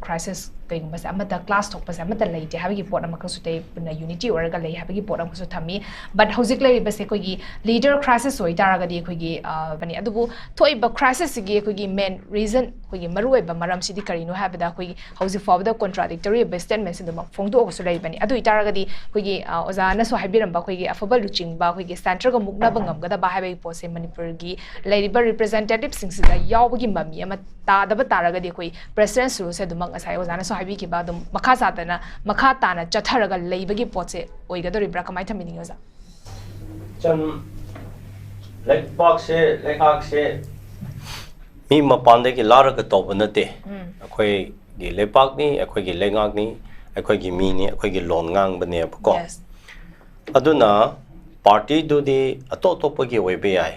crisis ꯀꯩꯒꯨꯝꯕꯁꯦ ꯑꯃꯠꯇ, clash ꯊꯣꯛꯄꯁꯦ ꯑꯃꯠꯇ ꯂꯩꯇꯦ ꯍꯥꯏꯕꯒꯤ ꯄꯣꯠ ꯑꯃꯈꯛꯁꯨ ꯇꯩ, ꯄꯨꯟꯅ unity ꯑꯣꯏꯔꯒ ꯂꯩ ꯍꯥꯏꯕꯒꯤ ꯄꯣꯠ ꯑꯃꯈꯛꯁꯨ ꯊꯝꯃꯤ꯫ But ꯍꯧꯖꯤꯛ ꯂꯩꯔꯤꯕꯁꯦ ꯑꯩꯈꯣꯏꯒꯤ leader crisis ꯑꯣꯏꯇꯥꯔꯒꯗꯤ ꯑꯩꯈꯣꯏꯒꯤ, ꯑ, ꯕꯅꯤ꯫ ꯑꯗꯨꯕꯨ ꯊꯣꯛꯏꯕ crisisꯁꯤꯒꯤ ꯑꯩꯈꯣꯏꯒꯤ main reason, ꯑꯩꯈꯣꯏꯒꯤ ꯃꯔꯨꯑꯣꯏꯕ ꯃꯔꯝꯁꯤꯗꯤ ꯀꯔꯤꯅꯣ ꯍꯥꯏꯕꯗ ꯑꯩꯈꯣꯏꯒꯤ ꯍꯧꯖꯤꯛ ꯐꯥꯎꯕꯗ contradictory ꯑꯣꯏꯕ statementꯁꯦ ꯑꯗꯨꯃꯛ ꯐꯣꯡꯗꯣꯛꯑꯒꯁꯨ ꯂꯩꯕꯅꯤ꯫ ꯑꯗꯨ ꯑꯣꯏꯇꯥꯔꯒꯗꯤ ꯑꯩꯈꯣꯏꯒꯤ, ꯑ, ꯑꯣꯖꯥꯅꯁꯨ ꯍꯥꯏꯕꯤꯔꯝꯕ ꯑꯩꯈꯣꯏꯒꯤ ꯑꯐꯕ ꯂꯨꯆꯤꯡꯕ, ꯑꯩꯈꯣꯏꯒꯤ centreꯒ ꯃꯨꯛꯅꯕ ꯉꯝꯒꯗꯕ ꯍꯥꯏꯕꯒꯤ ꯄꯣꯠꯁꯦ ꯃꯅꯤꯄꯨꯔꯒꯤ ꯂꯩꯔꯤꯕ representativeꯁꯤꯡꯁꯤꯗ ꯌꯥꯎꯕꯒꯤ ꯃꯃꯤ ꯑꯃ ꯇꯥꯗꯕ ꯇꯥꯔꯒꯗꯤ ꯑꯩꯈꯣꯏ president's ruleꯁꯦ ꯑꯗꯨꯃꯛ ꯉꯁꯥꯏ ꯑꯣꯖꯥꯅꯁꯨ ꯍꯥꯏꯕꯤꯈꯤꯕ ꯑꯗꯨꯝ ꯃꯈꯥ ꯆꯥꯗꯅ, ꯃꯈꯥ ꯇꯥꯅ ꯆꯠꯊꯔꯒ ꯂꯩꯕꯒꯤ ꯄꯣꯠꯁꯦ ꯑꯣꯏꯒꯗꯧꯔꯤꯕ꯭ꯔꯥ? ꯀꯃꯥꯏꯅ ꯊꯝꯕꯤꯅꯤꯡꯉꯤ ꯑꯣꯖꯥ? ꯆꯟ, ꯂꯩꯕꯥꯛꯁꯦ, ꯂꯩꯉꯥꯛꯁꯦ ꯃꯤ ꯃꯄꯥꯟꯗꯒꯤ ꯂꯥꯔꯒ ꯇꯧꯕ ꯅꯠꯇꯦ꯫ ꯑꯩꯈꯣꯏꯒꯤ ꯂꯩꯕꯥꯛꯅꯤ, ꯑꯩꯈꯣꯏꯒꯤ ꯂꯩꯉꯥꯛꯅꯤ, ꯑꯩꯈꯣꯏꯒꯤ ꯃꯤꯅꯤ, ꯑꯩꯈꯣꯏꯒꯤ ꯂꯣꯟ ꯉꯥꯡꯕꯅꯦꯕꯀꯣ꯫ Yes. ꯑꯗꯨꯅ partyꯗꯨꯗꯤ ꯑꯇꯣꯞ ꯑꯇꯣꯞꯄꯒꯤ ꯑꯣꯏꯕ ꯌꯥꯏ,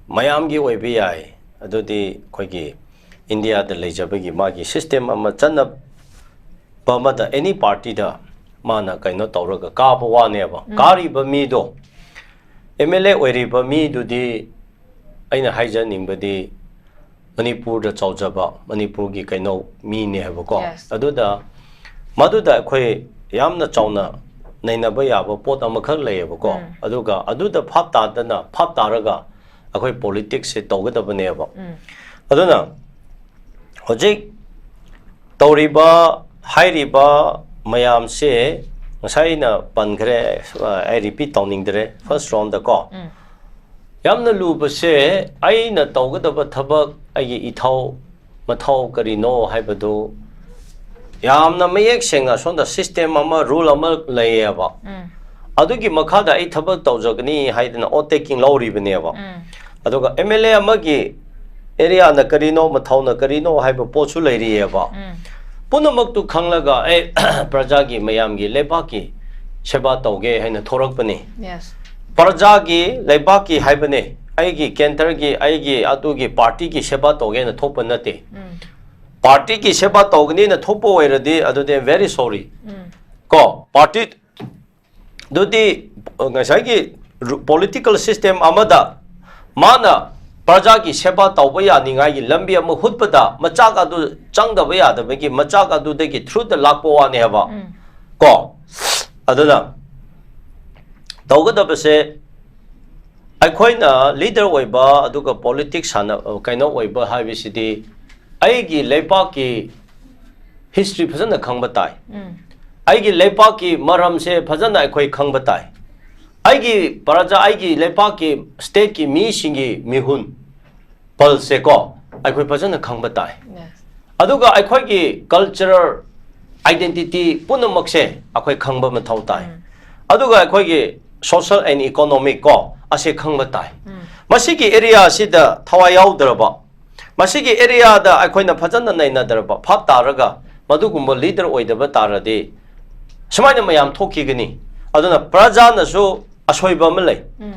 ꯃꯌꯥꯝꯒꯤ ꯑꯣꯏꯕ ꯌꯥꯏ꯫ ꯑꯗꯨꯗꯤ ꯑꯩꯈꯣꯏꯒꯤ Indiaꯗ ꯂꯩꯖꯕꯒꯤ ꯃꯥꯒꯤ system ꯑꯃ ꯆꯠꯅꯕ ꯑꯃꯗ any partyꯗ ꯃꯥꯅ ꯀꯩꯅꯣ ꯇꯧꯔꯒ ꯀꯥꯕ ꯋꯥꯅꯦꯕ꯫ ꯀꯥꯔꯤꯕ ꯃꯤꯗꯣ, MLA ꯑꯣꯏꯔꯤꯕ ꯃꯤꯗꯨꯗꯤ ꯑꯩꯅ ꯍꯥꯏꯖꯅꯤꯡꯕꯗꯤ ꯃꯅꯤꯄꯨꯔꯗ ꯆꯥꯎꯖꯕ ꯃꯅꯤꯄꯨꯔꯒꯤ ꯀꯩꯅꯣ ꯃꯤꯅꯦ ꯍꯥꯏꯕꯀꯣ꯫ Yes. ꯑꯗꯨꯗ ꯃꯗꯨꯗ ꯑꯩꯈꯣꯏ ꯌꯥꯝꯅ ꯆꯥꯎꯅ ꯅꯩꯅꯕ ꯌꯥꯕ ꯄꯣꯠ ꯑꯃꯈꯛ ꯂꯩꯌꯦꯕꯀꯣ꯫ ꯑꯗꯨꯒ ꯑꯗꯨꯗ ꯐꯥꯞ ꯇꯥꯗꯅ, ꯐꯥꯞ ꯇꯥꯔꯒ ꯑꯩꯈꯣꯏ politicsꯁꯦ ꯇꯧꯒꯗꯕꯅꯦꯕ꯫ ꯑꯗꯨꯅ ꯍꯧꯖꯤꯛ ꯇꯧꯔꯤꯕ, ꯍꯥꯏꯔꯤꯕ ꯃꯌꯥꯝꯁꯦ ꯉꯁꯥꯏ ꯑꯩꯅ ꯄꯟꯈ꯭ꯔꯦ, ꯑꯩ ꯔꯤꯄꯤꯠ ꯇꯧꯅꯤꯡꯗ꯭ꯔꯦ, ꯐꯥꯔꯁ ꯔꯥꯎꯟꯗꯀꯣ꯫ ꯎꯝ. ꯌꯥꯝꯅ ꯂꯨꯕꯁꯦ, ꯑꯩꯅ ꯇꯧꯒꯗꯕ ꯊꯕꯛ, ꯑꯩꯒꯤ ꯏꯊꯧ ꯃꯊꯧ ꯀꯔꯤꯅꯣ ꯍꯥꯏꯕꯗꯨ ꯌꯥꯝꯅ ꯃꯌꯦꯛ ꯁꯦꯡꯅ ꯁꯣꯝꯗ ꯁꯤꯁꯇꯦꯝ ꯑꯃ, ꯔꯨꯜ ꯑꯃ ꯂꯩꯌꯦꯕ꯫ ꯎꯝ. ꯑꯗꯨꯒꯤ ꯃꯈꯥꯗ ꯑꯩ ꯊꯕꯛ ꯇꯧꯖꯒꯅꯤ ꯍꯥꯏꯗꯅ ꯑꯣꯠ ꯇꯦꯀꯤꯡ ꯂꯧꯔꯤꯕꯅꯦꯕ꯫ ꯎꯝ. ꯑꯗꯨꯒ ꯑꯦꯝ ꯑꯦꯜ ꯑꯦ ꯑꯃꯒꯤ ꯑꯦꯔꯤꯌꯥꯅ ꯀꯔꯤꯅꯣ, ꯃꯊꯧꯅ ꯀꯔꯤꯅꯣ ꯍꯥꯏꯕ ꯄꯣꯠꯁꯨ ꯂꯩꯔꯤꯑꯕ꯫ ꯎꯝ. ꯄꯨꯝꯅꯃꯛꯇꯨ ꯈꯪꯂꯒ ꯑꯩ ꯄ꯭ꯔꯖꯥꯒꯤ, ꯃꯌꯥꯝꯒꯤ, ꯂꯩꯕꯥꯛꯀꯤ ꯁꯦꯕꯥ ꯇꯧꯒꯦ ꯍꯥꯏꯅ ꯊꯣꯔꯛꯄꯅꯤ꯫ Yes. ꯄ꯭ꯔꯖꯥꯒꯤ, ꯂꯩꯕꯥꯛꯀꯤ ꯍꯥꯏꯕꯅꯦ, ꯑꯩꯒꯤ ꯀꯦꯟꯇꯔꯒꯤ, ꯑꯩꯒꯤ ꯑꯗꯨꯒꯤ ꯄꯥꯔꯇꯤꯒꯤ ꯁꯦꯕꯥ ꯇꯧꯒꯦꯅ ꯊꯣꯛꯄ ꯅꯠꯇꯦ꯫ ꯎꯝ. ꯄꯥꯔꯇꯤꯒꯤ ꯁꯦꯕꯥ ꯇꯧꯒꯅꯤꯅ ꯊꯣꯛꯄ ꯑꯣꯏꯔꯗꯤ ꯑꯗꯨꯗꯤ very sorry꯫ ꯎꯝ. ꯀꯣ, ꯄꯥꯔꯇꯤ ꯑꯗꯨꯗꯤ ꯉꯁꯥꯏꯒꯤ ꯔꯨ-, ꯄꯣꯂꯤꯇꯤꯀꯦꯜ ꯁꯤꯁꯇꯦꯝ ꯑꯃꯗ ꯃꯥꯅ ꯄ꯭ꯔꯖꯥꯒꯤ ꯁꯦꯕꯥ ꯇꯧꯕ ꯌꯥꯅꯤꯡꯉꯥꯏꯒꯤ ꯂꯝꯕꯤ ꯑꯃ ꯍꯨꯠꯄꯗ ꯃꯆꯥꯛ ꯑꯗꯨ ꯆꯪꯗꯕ ꯌꯥꯗꯕꯒꯤ ꯃꯆꯥꯛ ꯑꯗꯨꯗꯒꯤ ꯊ꯭ꯔꯨꯗ ꯂꯥꯛꯄ ꯋꯥꯅꯦ ꯍꯥꯏꯕ꯫ ꯎꯝ. ꯀꯣ, ꯑꯗꯨꯅ ꯇꯧꯒꯗꯕꯁꯦ ꯑꯩꯈꯣꯏꯅ ꯂꯤꯗꯔ ꯑꯣꯏꯕ ꯑꯗꯨꯒ ꯄꯣꯂꯤꯇꯤꯛꯁ ꯁꯥꯟꯅ, ꯀꯩꯅꯣ ꯑꯣꯏꯕ ꯍꯥꯏꯕꯁꯤꯗꯤ ꯑꯩꯒꯤ ꯂꯩꯄꯥꯛꯀꯤ ꯍꯤꯁꯇ꯭ꯔꯤ ꯐꯖꯅ ꯈꯪꯕ ꯇꯥꯏ꯫ ꯎꯝ. ꯑꯩꯒꯤ ꯂꯩꯄꯥꯛꯀꯤ ꯃꯔꯝꯁꯦ ꯐꯖꯅ ꯑꯩꯈꯣꯏ ꯈꯪꯕ ꯇꯥꯏ꯫ ꯑꯩꯒꯤ ꯄ꯭ꯔꯖꯥ, ꯑꯩꯒꯤ ꯂꯩꯄꯥꯛꯀꯤ, ꯁ꯭ꯇꯦꯠꯀꯤ ꯃꯤꯁꯤꯡꯒꯤ ꯃꯤꯍꯨꯟ ꯄꯜꯁꯁꯦꯀꯣ ꯑꯩꯈꯣꯏ ꯐꯖꯅ ꯈꯪꯕ ꯇꯥꯏ꯫ Yes. ꯑꯗꯨꯒ ꯑꯩꯈꯣꯏꯒꯤ ꯀꯜꯆꯔꯦꯜ ꯑꯥꯏꯗꯦꯟꯇꯤꯇꯤ ꯄꯨꯝꯅꯃꯛꯁꯦ ꯑꯩꯈꯣꯏ ꯈꯪꯕ ꯃꯊꯧ ꯇꯥꯏ꯫ ꯎꯝ. ꯑꯗꯨꯒ ꯑꯩꯈꯣꯏꯒꯤ ꯁꯣꯁꯦꯜ ꯑꯦꯟ ꯏꯀꯣꯅꯣꯃꯤꯛ ꯀꯣ, ꯑꯁꯦ ꯈꯪꯕ ꯇꯥꯏ꯫ ꯎꯝ. ꯃꯁꯤꯒꯤ ꯑꯦꯔꯤꯌꯥ ꯑꯁꯤꯗ ꯊꯋꯥꯏ ꯌꯥꯎꯗ꯭ꯔꯕ, ꯃꯁꯤꯒꯤ ꯑꯦꯔꯤꯌꯥꯗ ꯑꯩꯈꯣꯏꯅ ꯐꯖꯅ ꯅꯩꯅꯗ꯭ꯔꯕ ꯚꯥꯞ ꯇꯥꯔꯒ ꯃꯗꯨꯒꯨꯝꯕ ꯂꯤꯗꯔ ꯑꯣꯏꯗꯕ ꯇꯥꯔꯗꯤ ꯁꯨꯃꯥꯏꯅ ꯃꯌꯥꯝ ꯊꯣꯛꯈꯤꯒꯅꯤ꯫ ꯑꯗꯨꯅ ꯄ꯭ꯔꯖꯥꯅꯁꯨ ꯑꯁꯣꯏꯕ ꯑꯃ ꯂꯩ꯫ ꯎꯝ.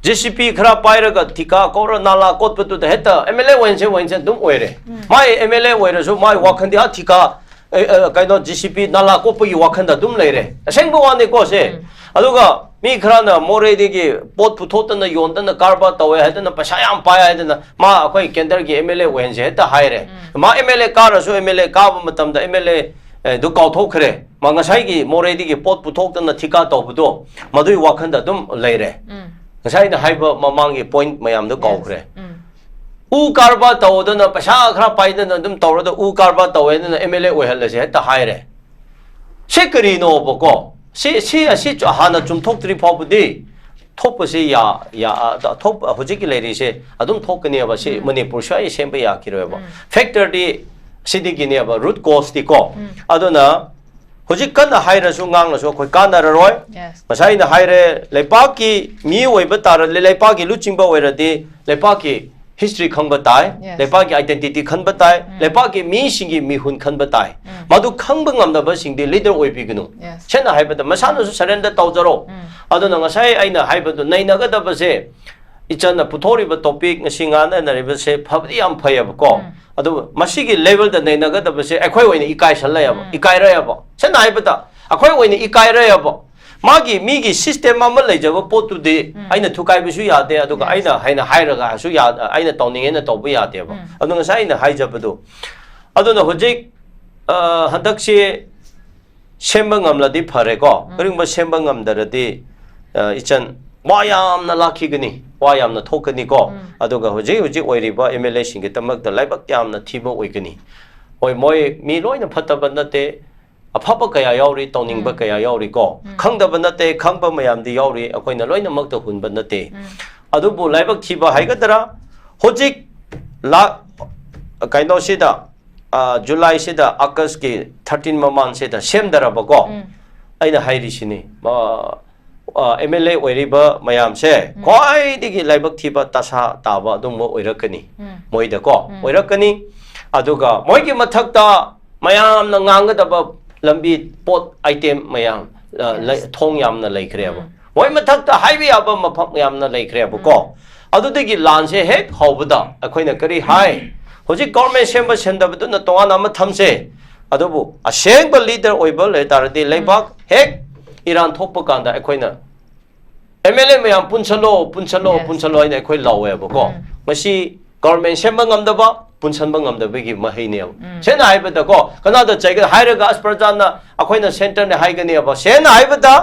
ꯖꯦ ꯁꯤ ꯄꯤ ꯈꯔ ꯄꯥꯏꯔꯒ ꯊꯤꯀꯥ ꯀꯧꯔ ꯅꯥꯂꯥ ꯀꯣꯠꯄꯗꯨꯗ ꯍꯦꯛꯇ ꯑꯦꯝ ꯑꯦꯜ ꯑꯦ ꯑꯣꯏꯅꯁꯦ, ꯑꯣꯏꯅꯁꯦ ꯑꯗꯨꯝ ꯑꯣꯏꯔꯦ꯫ ꯎꯝ. ꯃꯥꯏ ꯑꯦꯝ ꯑꯦꯜ ꯑꯦ ꯑꯣꯏꯔꯁꯨ ꯃꯥꯏ ꯋꯥꯈꯜꯗꯤ ꯑꯥ ꯊꯤꯀꯥ, ꯑꯦ, ꯑꯦ, ꯀꯩꯅꯣ, ꯖꯦ ꯁꯤ ꯄꯤ ꯅꯥꯂꯥ ꯀꯣꯠꯄꯒꯤ ꯋꯥꯈꯜꯗ ꯑꯗꯨꯝ ꯂꯩꯔꯦ꯫ ꯑꯁꯦꯡꯕ ꯋꯥꯅꯤꯀꯣ ꯁꯦ꯫ ꯎꯝ. ꯑꯗꯨꯒ ꯃꯤ ꯈꯔꯅ ꯃꯣꯔꯦꯗꯒꯤ ꯄꯣꯠ ꯄꯨꯊꯣꯛꯇꯅ ꯌꯣꯟꯗꯅ ꯀꯔꯕꯥꯔ ꯇꯧꯋꯦ ꯍꯥꯏꯗꯅ ꯄꯩꯁꯥ ꯌꯥꯝ ꯄꯥꯏ ꯍꯥꯏꯗꯅ ꯃꯥ ꯑꯩꯈꯣꯏ ꯀꯦꯟꯗ꯭ꯔꯒꯤ ꯑꯦꯝ ꯑꯦꯜ ꯑꯦ ꯑꯣꯏꯍꯟꯁꯦ ꯍꯦꯛꯇ ꯍꯥꯏꯔꯦ꯫ ꯎꯝ. ꯃꯥ ꯑꯦꯝ ꯑꯦꯜ ꯑꯦ ꯀꯥꯔꯁꯨ ꯑꯦꯝ ꯑꯦꯜ ꯑꯦ ꯀꯥꯕ ꯃꯇꯝꯗ ꯑꯦꯝ ꯑꯦꯜ ꯑꯦ ꯗꯨ ꯀꯥꯎꯊꯣꯛꯈ꯭ꯔꯦ꯫ ꯃꯥ ꯉꯁꯥꯏꯒꯤ ꯃꯣꯔꯦꯗꯒꯤ ꯄꯣꯠ ꯄꯨꯊꯣꯛꯇꯅ ꯊꯤꯀꯥ ꯇꯧꯕꯗꯣ ꯃꯗꯨꯒꯤ ꯋꯥꯈꯜꯗ ꯑꯗꯨꯝ ꯂꯩꯔꯦ꯫ ꯎꯝ. ꯉꯁꯥꯏ ꯑꯩꯅ ꯍꯥꯏꯕ ꯃꯃꯥꯡꯒꯤ ꯄꯣꯏꯟꯠ ꯃꯌꯥꯝꯗꯣ Yes. ꯀꯥꯎꯈ꯭ꯔꯦ꯫ ꯎꯝ. ꯎ ꯀꯥꯔꯕꯥꯔ ꯇꯧꯗꯅ ꯄꯩꯁꯥ ꯈꯔ ꯄꯥꯏꯗꯅ ꯑꯗꯨꯝ ꯇꯧꯔꯗ ꯎ ꯀꯥꯔꯕꯥꯔ ꯇꯧꯋꯦ ꯑꯗꯨꯅ ꯑꯦꯝ ꯑꯦꯜ ꯑꯦ ꯑꯣꯏꯍꯜꯂꯁꯦ ꯍꯦꯛꯇ ꯍꯥꯏꯔꯦ꯫ ꯁꯤ ꯀꯔꯤꯅꯣꯕꯀꯣ? ꯁꯤ ꯁꯤ ꯑꯁꯤ ꯆ- ꯍꯥꯟꯅ ꯆꯨꯝꯊꯣꯛꯇ꯭ꯔꯤ ꯐꯥꯎꯕꯗꯤ ꯊꯣꯛꯄꯁꯤ ꯌꯥ ꯌꯥ ꯑ, ꯊꯣꯛ ꯍꯧꯖꯤꯛꯀꯤ ꯂꯩꯔꯤꯁꯦ ꯑꯗꯨꯝ ꯊꯣꯛꯀꯅꯦꯕ꯫ ꯁꯤ ꯃꯅꯤꯄꯨꯔ ꯁ꯭ꯋꯥꯏ ꯁꯦꯝꯕ ꯌꯥꯈꯤꯔꯣꯏꯕ꯫ ꯐꯦꯛꯇꯔꯗꯤ ꯁꯤꯗꯒꯤꯅꯦꯕ, ꯔꯨꯠ ꯀꯣꯁꯇꯤꯀꯣ꯫ ꯑꯗꯨꯅ ꯍꯧꯖꯤꯛ ꯀꯟꯅ ꯍꯥꯏꯔꯁꯨ ꯉꯥꯡꯂꯁꯨ ꯑꯩꯈꯣꯏ ꯀꯥꯟꯅꯔꯔꯣꯏ꯫ Yes. ꯉꯁꯥꯏ ꯑꯩꯅ ꯍꯥꯏꯔꯦ, ꯂꯩꯄꯥꯛꯀꯤ ꯃꯤ ꯑꯣꯏꯕ ꯇꯥꯔ ꯂꯩꯄꯥꯛꯀꯤ ꯂꯨꯆꯤꯡꯕ ꯑꯣꯏꯔꯗꯤ ꯂꯩꯄꯥꯛꯀꯤ ꯍꯤꯁꯇ꯭ꯔꯤ ꯈꯪꯕ ꯇꯥꯏ꯫ Yes. ꯂꯩꯄꯥꯛꯀꯤ ꯑꯥꯏꯗꯦꯟꯇꯤꯇꯤ ꯈꯟꯕ ꯇꯥꯏ꯫ ꯂꯩꯄꯥꯛꯀꯤ ꯃꯤꯁꯤꯡꯒꯤ ꯃꯤꯍꯨꯟ ꯈꯟꯕ ꯇꯥꯏ꯫ ꯃꯗꯨ ꯈꯪꯕ ꯉꯝꯗꯕꯁꯤꯡꯗꯤ ꯂꯤꯗꯔ ꯑꯣꯏꯕꯤꯒꯅꯨ꯫ Yes. ꯁꯦꯡꯅ ꯍꯥꯏꯕꯗ ꯃꯁꯥꯅꯁꯨ ꯁꯔꯦꯟꯗꯔ ꯇꯧꯖꯔꯣ꯫ ꯑꯗꯨꯅ ꯉꯁꯥꯏ ꯑꯩꯅ ꯍꯥꯏꯕꯗꯨ ꯅꯩꯅꯒꯗꯕꯁꯦ, ꯏꯆꯟꯅ ꯄꯨꯊꯣꯛꯂꯤꯕ ꯇꯣꯄꯤꯛ ꯉꯁꯤ ꯉꯥꯡꯅꯔꯤꯕꯁꯦ ꯐꯕꯗꯤ ꯌꯥꯝ ꯐꯩꯌꯦꯕꯀꯣ꯫ ꯑꯗꯨꯕꯨ ꯃꯁꯤꯒꯤ ꯂꯦꯚꯦꯜꯗ ꯅꯩꯅꯒꯗꯕꯁꯦ ꯑꯩꯈꯣꯏ ꯑꯣꯏꯅ ꯏꯀꯥꯏꯁꯜꯂꯛꯑꯦꯕ, ꯏꯀꯥꯏꯔꯛꯑꯦꯕ꯫ ꯁꯦꯡꯅ ꯍꯥꯏꯕꯗ ꯑꯩꯈꯣꯏ ꯑꯣꯏꯅ ꯏꯀꯥꯏꯔꯛꯑꯦꯕ꯫ ꯃꯥꯒꯤ ꯃꯤꯒꯤ ꯁꯤꯁꯇꯦꯝ ꯑꯃ ꯂꯩꯖꯕ ꯄꯣꯠꯇꯨꯗꯤ ꯑꯩꯅ ꯊꯨꯒꯥꯏꯕꯁꯨ ꯌꯥꯗꯦ, ꯑꯗꯨꯒ Yes. ꯑꯩꯅ ꯍꯥꯏꯅ ꯍꯥꯏꯔꯒꯁꯨ ꯌꯥ ꯑꯩꯅ ꯇꯧꯅꯤꯡꯉꯦꯅ ꯇꯧꯕ ꯌꯥꯗꯦꯕ꯫ ꯑꯗꯣ ꯉꯁꯥꯏ ꯑꯩꯅ ꯍꯥꯏꯖꯕꯗꯣ, ꯑꯗꯨꯅ ꯍꯧꯖꯤꯛ ꯑ, ꯍꯟꯗꯛꯁꯤ ꯁꯦꯝꯕ ꯉꯝꯂꯗꯤ ꯐꯔꯦꯀꯣ꯫ ꯀꯔꯤꯒꯨꯝꯕ ꯁꯦꯝꯕ ꯉꯝꯗ꯭ꯔꯗꯤ, ꯑ, ꯏꯆꯟ, ꯋꯥ ꯌꯥꯝꯅ ꯂꯥꯛꯈꯤꯒꯅꯤ, ꯋꯥ ꯌꯥꯝꯅ ꯊꯣꯛꯀꯅꯤꯀꯣ꯫ ꯑꯗꯨꯒ ꯍꯧꯖꯤꯛ ꯍꯧꯖꯤꯛ ꯑꯣꯏꯔꯤꯕ ꯑꯦꯝ ꯑꯦꯜ ꯑꯦꯁꯤꯡꯒꯤꯗꯃꯛꯇ ꯂꯥꯏꯕꯛ ꯌꯥꯝꯅ ꯊꯤꯕ ꯑꯣꯏꯒꯅꯤ꯫ ꯍꯣꯏ, ꯃꯣꯏ ꯃꯤ ꯂꯣꯏꯅ ꯐꯠꯇꯕ ꯅꯠꯇꯦ, ꯑꯐꯕ ꯀꯌꯥ ꯌꯥꯎꯔꯤ, ꯇꯧꯅꯤꯡꯕ ꯀꯌꯥ ꯌꯥꯎꯔꯤꯀꯣ꯫ ꯈꯪꯗꯕ ꯅꯠꯇꯦ, ꯈꯪꯕ ꯃꯌꯥꯝꯗꯤ ꯌꯥꯎꯔꯤ, ꯑꯩꯈꯣꯏꯅ ꯂꯣꯏꯅꯃꯛꯇ ꯍꯨꯟꯕ ꯅꯠꯇꯦ꯫ ꯑꯗꯨꯕꯨ ꯂꯥꯏꯕꯛ ꯊꯤꯕ ꯍꯥꯏꯒꯗ꯭ꯔꯥ, ꯍꯧꯖꯤꯛ ꯂꯥꯛ ꯀꯩꯅꯣꯁꯤꯗ, ꯑ, ꯖꯨꯂꯥꯏꯁꯤꯗ, ꯑꯥꯒꯁꯀꯤ ꯊꯥꯔꯇꯤꯟ ꯃꯃꯥꯡꯁꯤꯗ ꯁꯦꯝꯗꯔꯕꯀꯣ꯫ ꯑꯩꯅ ꯍꯥꯏꯔꯤꯁꯤꯅꯤ, ꯑꯦꯝ ꯑꯦꯜ ꯑꯦ ꯑꯣꯏꯔꯤꯕ ꯃꯌꯥꯝꯁꯦ ꯈ꯭ꯋꯥꯏꯗꯒꯤ ꯂꯥꯏꯕꯛ ꯊꯤꯕ ꯇꯁꯥ ꯇꯥꯕ ꯑꯗꯨꯒꯨꯝꯕ ꯑꯣꯏꯔꯛꯀꯅꯤ ꯃꯣꯏꯗꯀꯣ, ꯑꯣꯏꯔꯛꯀꯅꯤ꯫ ꯑꯗꯨꯒ ꯃꯣꯏꯒꯤ ꯃꯊꯛꯇ ꯃꯌꯥꯝꯅ ꯉꯥꯡꯒꯗꯕ ꯂꯝꯕꯤ ꯄꯣꯠ ꯑꯥꯏꯇꯦꯝ ꯃꯌꯥꯝ, ꯑ, ꯂꯩ- ꯊꯣꯡ ꯌꯥꯝꯅ ꯂꯩꯈ꯭ꯔꯦꯕ꯫ ꯃꯣꯏ ꯃꯊꯛꯇ ꯍꯥꯏꯕ ꯌꯥꯕ ꯃꯐꯝ ꯌꯥꯝꯅ ꯂꯩꯈ꯭ꯔꯦꯕꯀꯣ꯫ ꯑꯗꯨꯗꯒꯤ ꯂꯥꯟꯁꯦ ꯍꯦꯛ ꯍꯧꯕꯗ ꯑꯩꯈꯣꯏꯅ ꯀꯔꯤ ꯍꯥꯏ? ꯍꯧꯖꯤꯛ ꯒꯣꯔꯃꯦꯟ ꯁꯦꯝꯕ ꯁꯦꯝꯗꯕꯗꯨꯅ ꯇꯣꯉꯥꯟꯅ ꯑꯃ ꯊꯝꯁꯦ, ꯑꯗꯨꯕꯨ ꯑꯁꯦꯡꯕ ꯂꯤꯗꯔ ꯑꯣꯏꯕ ꯂꯩ ꯇꯥꯔꯗꯤ ꯂꯩꯕꯥꯛ ꯍꯦꯛ ꯏꯔꯥꯟ ꯊꯣꯛꯄ ꯀꯥꯟꯗ ꯑꯩꯈꯣꯏꯅ ꯑꯦꯝ ꯑꯦꯜ ꯑꯦ ꯃꯌꯥꯝ ꯄꯨꯟꯁꯜꯂꯣ, ꯄꯨꯟꯁꯜꯂꯣ, Yes. ꯄꯨꯟꯁꯜꯂꯣ ꯍꯥꯏꯅ ꯑꯩꯈꯣꯏ ꯂꯥꯎꯋꯦꯕꯀꯣ꯫ ꯃꯁꯤ ꯒꯣꯔꯃꯦꯟ ꯁꯦꯝꯕ ꯉꯝꯗꯕ, ꯄꯨꯟꯁꯟꯕ ꯉꯝꯗꯕꯒꯤ ꯃꯍꯩꯅꯦꯕ꯫ ꯁꯦꯡꯅ ꯍꯥꯏꯕꯗꯀꯣ, ꯀꯅꯥꯗ ꯆꯩꯒꯦ ꯍꯥꯏꯔꯒ ꯑꯁ ꯄ꯭ꯔꯖꯥꯅ ꯑꯩꯈꯣꯏꯅ ꯁꯦꯟꯇꯔꯅꯦ ꯍꯥꯏꯒꯅꯦꯕ꯫ ꯁꯦꯡꯅ ꯍꯥꯏꯕꯗ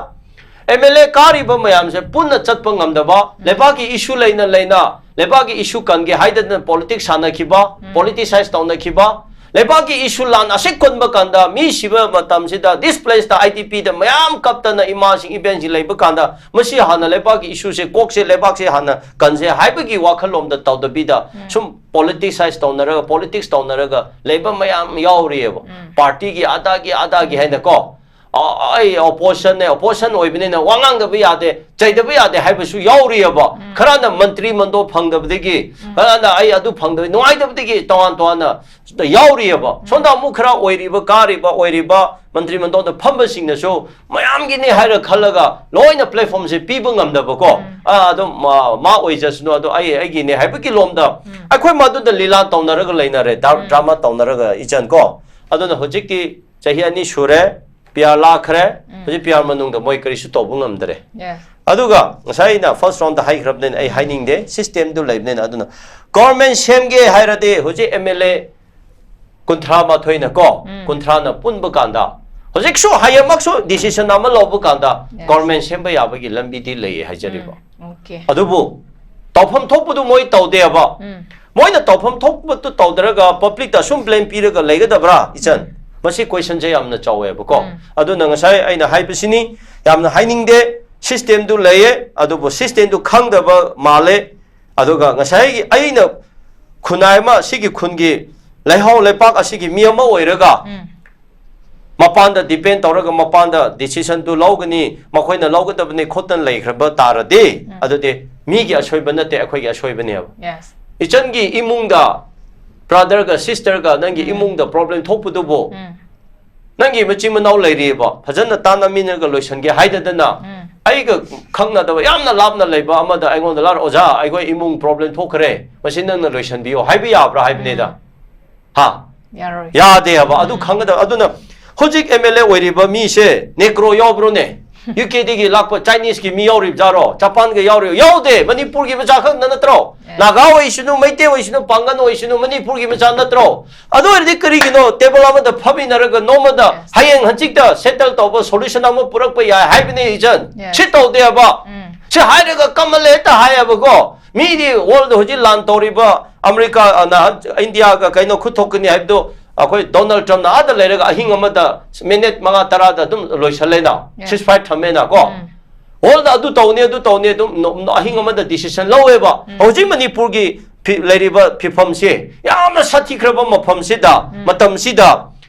ꯑꯦꯝ ꯑꯦꯜ ꯑꯦ ꯀꯥꯔꯤꯕ ꯃꯌꯥꯝꯁꯦ ꯄꯨꯟꯅ ꯆꯠꯄ ꯉꯝꯗꯕ, ꯂꯩꯕꯥꯛꯀꯤ ꯏꯁꯨ ꯂꯩꯅ ꯂꯩꯅ ꯂꯩꯕꯥꯛꯀꯤ ꯏꯁꯨ ꯀꯟꯒꯦ ꯍꯥꯏꯗꯅ ꯄꯣꯂꯤꯇꯤꯛꯁ ꯁꯥꯟꯅꯈꯤꯕ, ꯄꯣꯂꯤꯇꯤꯁꯥꯏꯁ ꯇꯧꯅꯈꯤꯕ, ꯂꯩꯕꯥꯛꯀꯤ ꯏꯁꯨ ꯂꯥꯟ ꯑꯁꯦꯛ ꯀꯟꯕ ꯀꯥꯟꯗ ꯃꯤ ꯁꯤꯕ ꯃꯇꯝꯁꯤꯗ ꯗꯤꯁꯄ꯭ꯂꯦꯁꯇ ꯑꯥꯏ ꯗꯤ ꯄꯤꯗ ꯃꯌꯥꯝ ꯀꯞꯇꯅ ꯏꯃꯥꯁꯤꯡ ꯏꯕꯦꯟꯁꯤꯡ ꯂꯩꯕ ꯀꯥꯟꯗ ꯃꯁꯤ ꯍꯥꯟꯅ ꯂꯩꯕꯥꯛꯀꯤ ꯏꯁꯨꯁꯦ ꯀꯣꯛꯁꯦ ꯂꯩꯕꯥꯛꯁꯦ ꯍꯥꯟꯅ ꯀꯟꯁꯦ ꯍꯥꯏꯕꯒꯤ ꯋꯥꯈꯜꯂꯣꯝꯗ ꯇꯧꯗꯕꯤꯗ ꯁꯨꯝ ꯄꯣꯂꯤꯇꯤꯁꯥꯏꯁ ꯇꯧꯅꯔꯒ ꯄꯣꯂꯤꯇꯤꯛꯁ ꯇꯧꯅꯔꯒ ꯂꯩꯕ ꯃꯌꯥꯝ ꯌꯥꯎꯔꯤꯑꯕ꯫ ꯄꯥꯔꯇꯤꯒꯤ ꯑꯗꯥꯒꯤ ꯑꯗꯥꯒꯤ ꯍꯥꯏꯅꯀꯣ꯫ ꯑ- ꯑꯩ ꯑꯣꯄꯣꯖꯤꯁꯟꯅꯦ, ꯑꯣꯄꯣꯖꯤꯁꯟ ꯑꯣꯏꯕꯅꯤꯅ ꯋꯥ ꯉꯥꯡꯗꯕ ꯌꯥꯗꯦ, ꯆꯩꯗꯕ ꯌꯥꯗꯦ ꯍꯥꯏꯕꯁꯨ ꯌꯥꯎꯔꯤꯑꯕ꯫ ꯈꯔꯅ ꯃꯟꯇ꯭ꯔꯤ ꯃꯟꯗꯣ ꯐꯪꯗꯕꯗꯒꯤ, ꯈꯔꯅ ꯑꯩ ꯑꯗꯨ ꯐꯪꯗꯕ ꯅꯨꯡꯉꯥꯏꯇꯕꯗꯒꯤ ꯇꯣꯉꯥꯟ ꯇꯣꯉꯥꯟꯅ ꯁꯤꯗ ꯌꯥꯎꯔꯤꯑꯕ꯫ ꯁꯣꯝꯗ ꯑꯃꯨꯛ ꯈꯔ ꯑꯣꯏꯔꯤꯕ ꯀꯥꯔꯤꯕ ꯑꯣꯏꯔꯤꯕ ꯃꯟꯇ꯭ꯔꯤ ꯃꯟꯗꯣꯟꯗ ꯐꯝꯕꯁꯤꯡꯅꯁꯨ ꯃꯌꯥꯝꯒꯤꯅꯤ ꯍꯥꯏꯔ ꯈꯜꯂꯒ ꯂꯣꯏꯅ ꯄ꯭ꯂꯦꯠꯐꯣꯔꯝꯁꯦ ꯄꯤꯕ ꯉꯝꯗꯕꯀꯣ꯫ ꯑ, ꯑꯗꯨꯝ ꯃꯥ ꯃꯥ ꯑꯣꯏꯖꯁꯅꯨ, ꯑꯗꯣ ꯑꯩ ꯑꯩꯒꯤꯅꯦ ꯍꯥꯏꯕꯒꯤ ꯂꯣꯝꯗ ꯑꯩꯈꯣꯏ ꯃꯗꯨꯗ ꯂꯤꯂꯥ ꯇꯧꯅꯔꯒ ꯂꯩꯅꯔꯦ, ꯗ꯭ꯔꯥ- ꯗ꯭ꯔꯥꯃꯥ ꯇꯧꯅꯔꯒ ꯏꯆꯟ ꯀꯣ꯫ ꯑꯗꯨꯅ ꯍꯧꯖꯤꯛꯇꯤ ꯆꯍꯤ ꯑꯅꯤ ꯁꯨꯔꯦ, ꯄꯤ ꯑꯥꯔ ꯂꯥꯛꯈ꯭ꯔꯦ꯫ ꯍꯧꯖꯤꯛ ꯄꯤ ꯑꯥꯔ ꯃꯅꯨꯡꯗ ꯃꯣꯏ ꯀꯔꯤꯁꯨ ꯇꯧꯕ ꯉꯝꯗ꯭ꯔꯦ꯫ Yes. ꯑꯗꯨꯒ ꯉꯁꯥꯏ ꯑꯩꯅ ꯐꯥꯔꯁ ꯔꯥꯎꯟꯗ ꯍꯥꯏꯈ꯭ꯔꯕꯅꯤꯅ ꯑꯩ ꯍꯥꯏꯅꯤꯡꯗꯦ, ꯁꯤꯁꯇꯦꯝꯗꯨ ꯂꯩꯕꯅꯤꯅ꯫ ꯑꯗꯨꯅ ꯒꯣꯔꯃꯦꯟ ꯁꯦꯝꯒꯦ ꯍꯥꯏꯔꯗꯤ ꯍꯧꯖꯤꯛ ꯑꯦꯝ ꯑꯦꯜ ꯑꯦ ꯀꯨꯟꯊ꯭ꯔꯥ ꯃꯥꯊꯣꯏꯅ ꯀꯣ, ꯀꯨꯟꯊ꯭ꯔꯥꯅ ꯄꯨꯟꯕ ꯀꯥꯟꯗ, ꯍꯧꯖꯤꯛꯁꯨ ꯍꯌꯦꯡꯃꯛꯁꯨ ꯗꯤꯁꯤꯖꯟ ꯑꯃ ꯂꯧꯕ ꯀꯥꯟꯗ Yes. ꯒꯣꯔꯃꯦꯟ ꯁꯦꯝꯕ ꯌꯥꯕꯒꯤ ꯂꯝꯕꯤꯗꯤ ꯂꯩꯌꯦ ꯍꯥꯏꯖꯔꯤꯕ꯫ Okay. ꯑꯗꯨꯕꯨ ꯇꯧꯐꯝ ꯊꯣꯛꯄꯗꯨ ꯃꯣꯏ ꯇꯧꯗꯦꯕ꯫ ꯃꯣꯏꯅ ꯇꯧꯐꯝ ꯊꯣꯛꯄꯗꯨ ꯇꯧꯗ꯭ꯔꯒ ꯄꯕ꯭ꯂꯤꯛꯇ ꯑꯁꯨꯝ ꯕ꯭ꯂꯦꯝ ꯄꯤꯔꯒ ꯂꯩꯒꯗꯕ꯭ꯔꯥ, ꯏꯆꯟ? ꯃꯁꯤ ꯀꯣꯏꯁꯟꯁꯦ ꯌꯥꯝꯅ ꯆꯥꯎꯋꯦꯕꯀꯣ꯫ ꯑꯗꯨꯅ ꯉꯁꯥꯏ ꯑꯩꯅ ꯍꯥꯏꯕꯁꯤꯅꯤ, ꯌꯥꯝꯅ ꯍꯥꯏꯅꯤꯡꯗꯦ, ꯁꯤꯁꯇꯦꯝꯗꯨ ꯂꯩꯌꯦ, ꯑꯗꯨꯕꯨ ꯁꯤꯁꯇꯦꯝꯗꯨ ꯈꯪꯗꯕ ꯃꯥꯜꯂꯦ꯫ ꯑꯗꯨꯒ ꯉꯁꯥꯏꯒꯤ ꯑꯩꯅ ꯈꯨꯟꯅꯥꯏ ꯑꯃ, ꯁꯤꯒꯤ ꯈꯨꯟꯒꯤ ꯂꯩꯍꯥꯎ ꯂꯩꯄꯥꯛ ꯑꯁꯤꯒꯤ ꯃꯤ ꯑꯃ ꯑꯣꯏꯔꯒ ꯃꯄꯥꯟꯗ ꯗꯤꯄꯦꯟ ꯇꯧꯔꯒ ꯃꯄꯥꯟꯗ ꯗꯤꯁꯤꯖꯟꯗꯨ ꯂꯧꯒꯅꯤ, ꯃꯈꯣꯏꯅ ꯂꯧꯒꯗꯕꯅꯤ ꯈꯣꯠꯇꯅ ꯂꯩꯈ꯭ꯔꯕ ꯇꯥꯔꯗꯤ, ꯑꯗꯨꯗꯤ ꯃꯤꯒꯤ ꯑꯁꯣꯏꯕ ꯅꯠꯇꯦ, ꯑꯩꯈꯣꯏꯒꯤ ꯑꯁꯣꯏꯕꯅꯦꯕ꯫ Yes. ꯏꯆꯟꯒꯤ ꯏꯃꯨꯡꯗ, ꯕ꯭ꯔꯥꯗꯔꯒ ꯁꯤꯁꯇꯔꯒ ꯅꯪꯒꯤ ꯏꯃꯨꯡꯗ ꯄ꯭ꯔꯣꯕ꯭ꯂꯦꯝ ꯊꯣꯛꯄꯗꯨꯕꯨ, ꯅꯪꯒꯤ ꯃꯆꯤꯟ ꯃꯅꯥꯎ ꯂꯩꯔꯤꯑꯕ, ꯐꯖꯅ ꯇꯥꯟꯅꯃꯤꯟꯅꯔꯒ ꯂꯣꯏꯁꯟꯒꯦ ꯍꯥꯏꯗꯗꯅ, ꯑꯩꯒ ꯈꯪꯅꯗꯕ ꯌꯥꯝꯅ ꯂꯥꯞꯅ ꯂꯩꯕ ꯑꯃꯗ ꯑꯩꯉꯣꯟꯗ ꯂꯥꯛꯑꯣ, "ꯑꯣꯖꯥ, ꯑꯩꯈꯣꯏ ꯏꯃꯨꯡ ꯄ꯭ꯔꯣꯕ꯭ꯂꯦꯝ ꯊꯣꯛꯈ꯭ꯔꯦ, ꯃꯁꯤ ꯅꯪꯅ ꯂꯣꯏꯁꯟꯕꯤꯌꯣ" ꯍꯥꯏꯕ ꯌꯥꯕ꯭ꯔꯥ ꯍꯥꯏꯕꯅꯤꯗ꯫ ꯍꯥ? ꯌꯥꯔꯣꯏ꯫ ꯌꯥꯗꯦ ꯍꯥꯏꯕ꯫ ꯑꯗꯨ ꯈꯪꯒꯗꯕ꯫ ꯑꯗꯨꯅ ꯍꯧꯖꯤꯛ ꯑꯦꯝ ꯑꯦꯜ ꯑꯦ ꯑꯣꯏꯔꯤꯕ ꯃꯤꯁꯦ ꯅꯦꯒ꯭ꯔꯣ ꯌꯥꯎꯕ꯭ꯔꯣꯅꯦ? ꯌꯨ ꯀꯦꯗꯒꯤ ꯂꯥꯛꯄ ꯆꯥꯏꯅꯤꯁꯀꯤ ꯃꯤ ꯌꯥꯎꯔꯤꯕꯖꯥꯔꯣ? ꯖꯄꯥꯟꯒ ꯌꯥꯎꯔꯤꯕ? ꯌꯥꯎꯗꯦ꯫ ꯃꯅꯤꯄꯨꯔꯒꯤ ꯃꯆꯥ ꯈꯛ ꯅꯠꯇ꯭ꯔꯣ? Yes. ꯅꯥꯒꯥ ꯑꯣꯏꯁꯅꯨ, ꯃꯩꯇꯩ ꯑꯣꯏꯁꯅꯨ, ꯄꯥꯡꯒꯟ ꯑꯣꯏꯁꯅꯨ, ꯃꯅꯤꯄꯨꯔꯒꯤ ꯃꯆꯥ ꯅꯠꯇ꯭ꯔꯣ? ꯑꯗꯨ ꯑꯣꯏꯔꯗꯤ ꯀꯔꯤꯒꯤꯅꯣ ꯇꯦꯕꯜ ꯑꯃꯗ ꯐꯝꯃꯤꯟꯅꯔꯒ ꯅꯣꯡꯃꯗ Yes. ꯍꯌꯦꯡ ꯍꯪꯆꯤꯠꯇ ꯁꯦꯇꯜ ꯇꯧꯕ ꯁꯣꯂꯨꯁꯟ ꯑꯃ ꯄꯨꯔꯛꯄ ꯌꯥꯏ ꯍꯥꯏꯕꯅꯤ, ꯏꯆꯟ? Yes. ꯁꯤ ꯇꯧꯗꯦ ꯍꯥꯏꯕ꯫ ꯎꯝ. ꯁꯤ ꯍꯥꯏꯔꯒ ꯀꯃꯜ ꯍꯦꯛꯇ ꯍꯥꯏꯌꯦꯕꯀꯣ꯫ ꯃꯤꯗꯤ ꯋꯥꯔꯜꯗ ꯍꯧꯖꯤꯛ ꯂꯥꯟ ꯇꯧꯔꯤꯕ ꯑꯃꯦꯔꯤꯀꯥꯅ ꯏꯟꯗꯤꯌꯥꯒ ꯀꯩꯅꯣ ꯈꯨꯠ ꯊꯣꯛꯀꯅꯤ ꯍꯥꯏꯕꯗꯣ, ꯑꯩꯈꯣꯏ ꯗꯣꯅꯥꯜꯗ ꯇ꯭ꯔꯝꯞꯅ ꯑꯥꯗ ꯂꯩꯔꯒ ꯑꯍꯤꯡ ꯑꯃꯗ ꯃꯤꯅꯤꯠ ꯃꯉꯥ ꯇꯔꯥꯗ ꯑꯗꯨꯝ ꯂꯣꯏꯁꯜꯂꯦꯅ, Yeah. ceasefire ꯊꯝꯃꯦꯅ ꯀꯣ꯫ ꯎꯝ. ꯋꯥꯔꯜꯗ ꯑꯗꯨ ꯇꯧꯅꯤ, ꯑꯗꯨ ꯇꯧꯅꯤ, ꯑꯗꯨꯝ ꯅꯣ-, ꯅꯣ-, ꯑꯍꯤꯡ ꯑꯃꯗ decision ꯂꯧꯋꯦꯕ꯫ ꯎꯝ. ꯍꯧꯖꯤꯛ ꯃꯅꯤꯄꯨꯔꯒꯤ ꯐꯤ-, ꯂꯩꯔꯤꯕ ꯐꯤꯐꯝꯁꯦ ꯌꯥꯝꯅ ꯁꯥꯊꯤꯈ꯭ꯔꯕ ꯃꯐꯝꯁꯤꯗ, ꯎꯝ. ꯃꯇꯝꯁꯤꯗ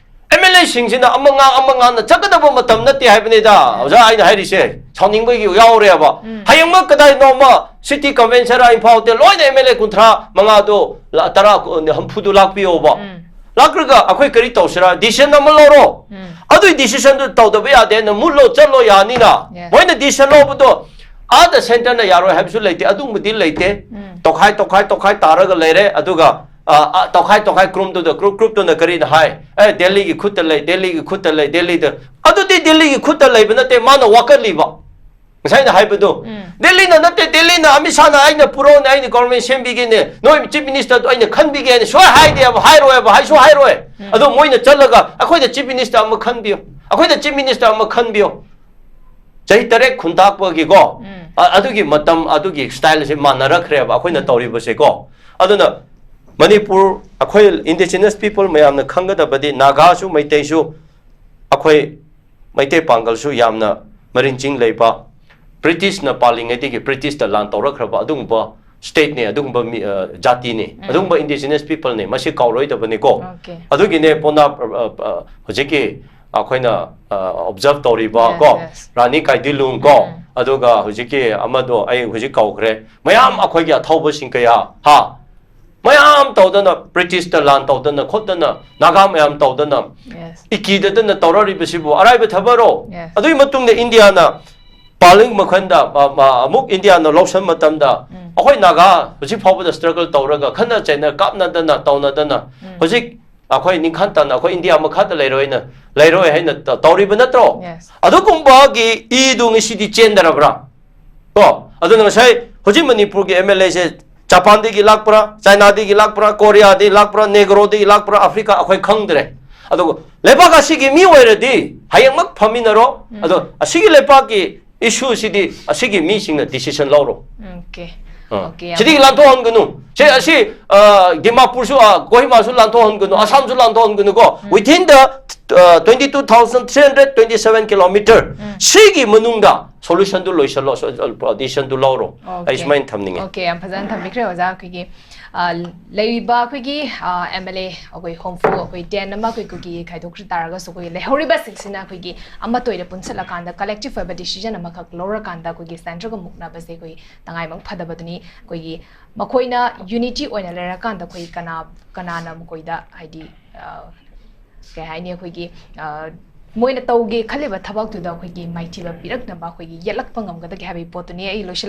MLA ꯁꯤꯡꯁꯤꯅ ꯑꯃ ꯉꯥꯡ ꯑꯃ ꯉꯥꯡꯅ ꯆꯠꯀꯗꯕ ꯃꯇꯝ ꯅꯠꯇꯦ ꯍꯥꯏꯕꯅꯤꯗ, ꯑꯣꯖꯥ, ꯑꯩꯅ ꯍꯥꯏꯔꯤꯁꯦ꯫ ꯁꯥꯎꯅꯤꯡꯕꯒꯤ ꯌꯥꯎꯔꯦꯕ꯫ ꯎꯝ. ꯍꯌꯦꯡꯃꯛ ꯀꯗꯥꯏꯅꯣꯃ city convention ꯔ ꯏꯝꯐꯥꯜꯗ ꯂꯣꯏꯅ MLA ꯀꯨꯟꯊ꯭ꯔꯥ ꯃꯉꯥꯗꯣ, ꯂꯥ-, ꯇꯔꯥ, ꯀꯨꯟ, ꯍꯨꯝꯐꯨꯗꯨ ꯂꯥꯛꯄꯤꯌꯣꯕ꯫ ꯎꯝ. ꯂꯥꯛꯂꯒ ꯑꯩꯈꯣꯏ ꯀꯔꯤ ꯇꯧꯁꯤꯔꯥ? Decision ꯑꯃ ꯂꯧꯔꯣ꯫ ꯎꯝ. ꯑꯗꯨꯏ decision ꯗꯨ ꯇꯧꯗꯕ ꯌꯥꯗꯦ꯫ ꯅ ꯃꯨꯠꯂꯣ ꯆꯠꯂꯣ ꯌꯥꯅꯤꯅ꯫ Yes. ꯃꯣꯏꯅ decision ꯂꯧꯕꯗꯣ ꯑꯥꯗ centre ꯅ ꯌꯥꯔꯣꯏ ꯍꯥꯏꯕꯁꯨ ꯂꯩꯇꯦ, ꯑꯗꯨꯒꯨꯝꯕꯗꯤ ꯂꯩꯇꯦ꯫ ꯎꯝ. ꯇꯣꯈꯥꯏ, ꯇꯣꯈꯥꯏ, ꯇꯣꯈꯥꯏ ꯇꯥꯔꯒ ꯂꯩꯔꯦ꯫ ꯑꯗꯨꯒ, ꯑ, ꯑ, ꯇꯣꯈꯥꯏ, ꯇꯣꯈꯥꯏ group ꯇꯨꯗ, group, group ꯇꯨꯅ ꯀꯔꯤꯅ ꯍꯥꯏ? "ꯑꯦ, ꯗꯦꯜꯂꯤꯒꯤ ꯈꯨꯠꯇ ꯂꯩ, ꯗꯦꯜꯂꯤꯒꯤ ꯈꯨꯠꯇ ꯂꯩ, ꯗꯦꯜꯂꯤꯗ"꯫ ꯑꯗꯨꯗꯤ ꯗꯦꯜꯂꯤꯒꯤ ꯈꯨꯠꯇ ꯂꯩꯕ ꯅꯠꯇꯦ, ꯃꯥꯅ ꯋꯥꯀꯠꯂꯤꯕ꯫ ꯉꯁꯥꯏꯅ ꯍꯥꯏꯕꯗꯣ, ꯎꯝ. ꯗꯦꯜꯂꯤꯅ ꯅꯠꯇꯦ, ꯗꯦꯜꯂꯤꯅ ꯑꯃꯤꯠ ꯁꯥꯅ "ꯑꯩꯅ ꯄꯨꯔꯛꯑꯣꯅꯦ, ꯑꯩꯅ government ꯁꯦꯝꯕꯤꯒꯦꯅꯦ, ꯅꯣꯏ chief minister ꯗꯣ ꯑꯩꯅ ꯈꯟꯕꯤꯒꯦ" ꯍꯥꯏꯅ ꯁꯨꯡꯍꯥꯏ ꯍꯥꯏꯗꯦꯕ, ꯍꯥꯏꯔꯣꯏꯕ, ꯍꯥꯏꯁꯨ ꯍꯥꯏꯔꯣꯏ꯫ ꯎꯝ. ꯑꯗꯣ ꯃꯣꯏꯅ ꯆꯠꯂꯒ "ꯑꯩꯈꯣꯏꯗ chief minister ꯑꯃ ꯈꯟꯕꯤꯌꯨ, ꯑꯩꯈꯣꯏꯗ chief minister ꯑꯃ ꯈꯟꯕꯤꯌꯨ"꯫ ꯆꯍꯤ ꯇꯔꯦꯠ ꯈꯨꯟꯇꯥꯛꯄꯒꯤꯀꯣ, ꯎꯝ. ꯑ-, ꯑꯗꯨꯒꯤ ꯃꯇꯝ, ꯑꯗꯨꯒꯤ style ꯁꯦ ꯃꯥꯟꯅꯔꯛꯈ꯭ꯔꯦꯕ ꯑꯩꯈꯣꯏꯅ ꯎꯝ. ꯇꯧꯔꯤꯕꯁꯦꯀꯣ꯫ ꯑꯗꯨꯅ ꯃꯅꯤꯄꯨꯔ, ꯑꯩꯈꯣꯏ indigenous people ꯃꯌꯥꯝꯅ ꯈꯪꯒꯗꯕꯗꯤ, ꯅꯥꯒꯥꯁꯨ ꯃꯩꯇꯩꯁꯨ, ꯑꯩꯈꯣꯏ ꯃꯩꯇꯩ ꯄꯥꯡꯒꯜꯁꯨ ꯌꯥꯝꯅ ꯃꯔꯤꯟ ꯆꯤꯡ ꯂꯩꯕ, British ꯅ ꯄꯥꯜꯂꯤꯉꯩꯗꯒꯤ British ꯇ ꯂꯥꯟ ꯇꯧꯔꯛꯈ꯭ꯔꯕ ꯑꯗꯨꯒꯨꯝꯕ state ꯅꯦ, ꯑꯗꯨꯒꯨꯝꯕ ꯃꯤ, ꯑ, ꯖꯥꯇꯤꯅꯤ, ꯎꯝ. ꯑꯗꯨꯒꯨꯝꯕ indigenous people ꯅꯦ, ꯃꯁꯤ ꯀꯥꯎꯔꯣꯏꯗꯕꯅꯤꯀꯣ꯫ Okay. ꯑꯗꯨꯒꯤꯅꯦ ꯄꯣꯅꯥ, ꯑ, ꯑ, ꯍꯧꯖꯤꯛꯀꯤ ꯑꯩꯈꯣꯏꯅ, ꯑ, observe ꯇꯧꯔꯤꯕ Yes, ꯀꯣ, yes. ꯔꯥꯅꯤ ꯀꯥꯏꯗꯤꯂꯨꯡ ꯀꯣ, ꯎꯝ. ꯑꯗꯨꯒ ꯍꯧꯖꯤꯛꯀꯤ ꯑꯃꯗꯣ ꯑꯩ ꯍꯧꯖꯤꯛ ꯀꯥꯎꯈ꯭ꯔꯦ, ꯃꯌꯥꯝ ꯑꯩꯈꯣꯏꯒꯤ ꯑꯊꯧꯕꯁꯤꯡ ꯀꯌꯥ, ꯍꯥ, ꯃꯌꯥꯝ ꯇꯧꯗꯅ, British ꯇ ꯂꯥꯟ ꯇꯧꯗꯅ ꯈꯣꯠꯇꯅ, ꯅꯥꯒꯥ ꯃꯌꯥꯝ ꯇꯧꯗꯅ, Yes. ꯏꯀꯤꯗꯗꯅ ꯇꯧꯔꯛꯂꯤꯕꯁꯤꯕꯨ ꯑꯔꯥꯏꯕ ꯊꯕꯛꯔꯣ? Yes. ꯑꯗꯨꯒꯤ ꯃꯇꯨꯡꯗ ꯏꯟꯗꯤꯌꯥꯅ ꯄꯥꯜꯂꯤꯉꯩ ꯃꯈꯟꯗ, ꯑ, ꯑ, ꯑꯃꯨꯛ ꯏꯟꯗꯤꯌꯥꯅ ꯂꯧꯁꯟ ꯃꯇꯝꯗ, ꯎꯝ. ꯑꯩꯈꯣꯏ ꯅꯥꯒꯥ ꯍꯧꯖꯤꯛ ꯐꯥꯎꯕꯗ struggle ꯇꯧꯔꯒ, ꯈꯠꯅ ꯆꯩꯅ ꯀꯥꯞꯅꯗꯅ ꯇꯧꯅꯗꯅ, ꯎꯝ. ꯍꯧꯖꯤꯛ ꯑꯩꯈꯣꯏ ꯅꯤꯡꯈꯥ ꯇꯝꯅ ꯑꯩꯈꯣꯏ ꯏꯟꯗꯤꯌꯥ ꯃꯈꯥꯗ ꯂꯩꯔꯣꯏꯅ, ꯂꯩꯔꯣꯏ ꯍꯥꯏꯅ ꯇ-, ꯇꯧꯔꯤꯕ ꯅꯠꯇ꯭ꯔꯣ? Yes. ꯑꯗꯨꯒꯨꯝꯕꯒꯤ ꯏꯗꯨ ꯉꯁꯤꯗꯤ ꯆꯦꯟꯗꯔꯕ꯭ꯔꯥ? ꯀꯣ? ꯑꯗꯨꯅ ꯉꯁꯥꯏ ꯍꯧꯖꯤꯛ ꯃꯅꯤꯄꯨꯔꯒꯤ MLA ꯁꯦ ꯖꯄꯥꯟꯗꯒꯤ ꯂꯥꯛꯄ꯭ꯔꯥ, ꯆꯥꯏꯅꯥꯗꯒꯤ ꯂꯥꯛꯄ꯭ꯔꯥ, ꯀꯣꯔꯤꯌꯥꯗꯒꯤ ꯂꯥꯛꯄ꯭ꯔꯥ, ꯅꯦꯒ꯭ꯔꯣꯗꯒꯤ ꯂꯥꯛꯄ꯭ꯔꯥ, ꯑꯐ꯭ꯔꯤꯀꯥ, ꯑꯩꯈꯣꯏ ꯈꯪꯗ꯭ꯔꯦ꯫ ꯑꯗꯨꯒ ꯂꯩꯕꯥꯛ ꯑꯁꯤꯒꯤ ꯃꯤ ꯑꯣꯏꯔꯗꯤ ꯍꯌꯦꯡꯃꯛ ꯐꯝꯃꯤꯟꯅꯔꯣ꯫ ꯎꯝ. ꯑꯗꯣ ꯑꯁꯤꯒꯤ ꯂꯩꯕꯥꯛꯀꯤ issue ꯁꯤꯗꯤ ꯑꯁꯤꯒꯤ ꯃꯤꯁꯤꯡꯅ decision ꯂꯧꯔꯣ꯫ Okay. ꯑ, Okay, ꯌꯥꯝ ꯁꯤꯗꯒꯤ ꯂꯥꯟꯊꯣꯛꯍꯟꯒꯅꯨ꯫ ꯁꯤ ꯑꯁꯤ ꯑ, ꯗꯤꯃꯥꯄꯨꯔꯁꯨ, ꯑ, ꯀꯣꯍꯤꯃꯥꯁꯨ ꯂꯥꯟꯊꯣꯛꯍꯟꯒꯅꯨ, ꯑꯁꯥꯝꯁꯨ ꯂꯥꯟꯊꯣꯛꯍꯟꯒꯅꯨꯀꯣ꯫ Within the uh, twenty-two thousand three hundred twenty-seven kilometer ꯁꯤꯒꯤ ꯃꯅꯨꯡꯗ solution ꯗꯨ ꯂꯣꯏꯁꯤꯜꯂꯣ, decision ꯗꯨ ꯂꯧꯔꯣ꯫ ꯑꯩ Okay. ꯁꯨꯃꯥꯏꯅ ꯊꯝꯅꯤꯡꯉꯦ꯫ Okay, ꯌꯥꯝ ꯐꯖꯅ ꯊꯝꯕꯤꯈ꯭ꯔꯦ ꯑꯣꯖꯥ꯫ ꯑꯩꯈꯣꯏꯒꯤ ꯑ, ꯂꯩꯔꯤꯕ ꯑꯩꯈꯣꯏꯒꯤ ꯑꯦꯝ ꯑꯦꯜ ꯑꯦ, ꯑꯩꯈꯣꯏ ꯍꯣꯝꯐꯨ, ꯑꯩꯈꯣꯏ ꯇꯦꯟ ꯑꯃ ꯑꯩꯈꯣꯏ ꯀꯨꯀꯤ ꯈꯥꯏꯗꯣꯛꯈ꯭ꯔ ꯇꯥꯔꯒꯁꯨ, ꯑꯩꯈꯣꯏ ꯂꯩꯍꯧꯔꯤꯕꯁꯤꯡꯁꯤꯅ ꯑꯩꯈꯣꯏꯒꯤ ꯑꯃꯠꯇ ꯑꯣꯏꯅ ꯄꯨꯟꯁꯤꯜꯂꯀꯥꯟꯗ collective ꯑꯣꯏꯕ decision ꯑꯃꯈꯛ ꯂꯧꯔꯀꯥꯟꯗ ꯑꯩꯈꯣꯏꯒꯤ centre ꯒ ꯃꯨꯛꯅꯕꯁꯦ ꯑꯩꯈꯣꯏ ꯇꯉꯥꯏꯃꯛ ꯐꯗꯕꯗꯨꯅꯤ꯫ ꯑꯩꯈꯣꯏꯒꯤ ꯃꯈꯣꯏꯅ unity ꯑꯣꯏꯅ ꯂꯩꯔꯀꯥꯟꯗ ꯑꯩꯈꯣꯏ ꯀꯅꯥ ꯀꯅꯥꯅ ꯃꯈꯣꯏꯗ ꯍꯥꯏꯗꯤ ꯑ, ꯀꯩ ꯍꯥꯏꯅꯤ, ꯑꯩꯈꯣꯏꯒꯤ ꯑ, ꯃꯣꯏꯅ ꯇꯧꯒꯦ ꯈꯜꯂꯤꯕ ꯊꯕꯛꯇꯨꯗ ꯑꯩꯈꯣꯏꯒꯤ ꯃꯥꯏꯊꯤꯕ ꯄꯤꯔꯛꯅꯕ ꯑꯩꯈꯣꯏꯒꯤ ꯌꯦꯠꯂꯛꯄ ꯉꯝꯒꯗꯒꯦ ꯍꯥꯏꯕꯒꯤ ꯄꯣꯠꯇꯨꯅꯤ꯫ ꯑꯩ ꯂꯣꯏꯁꯤꯜ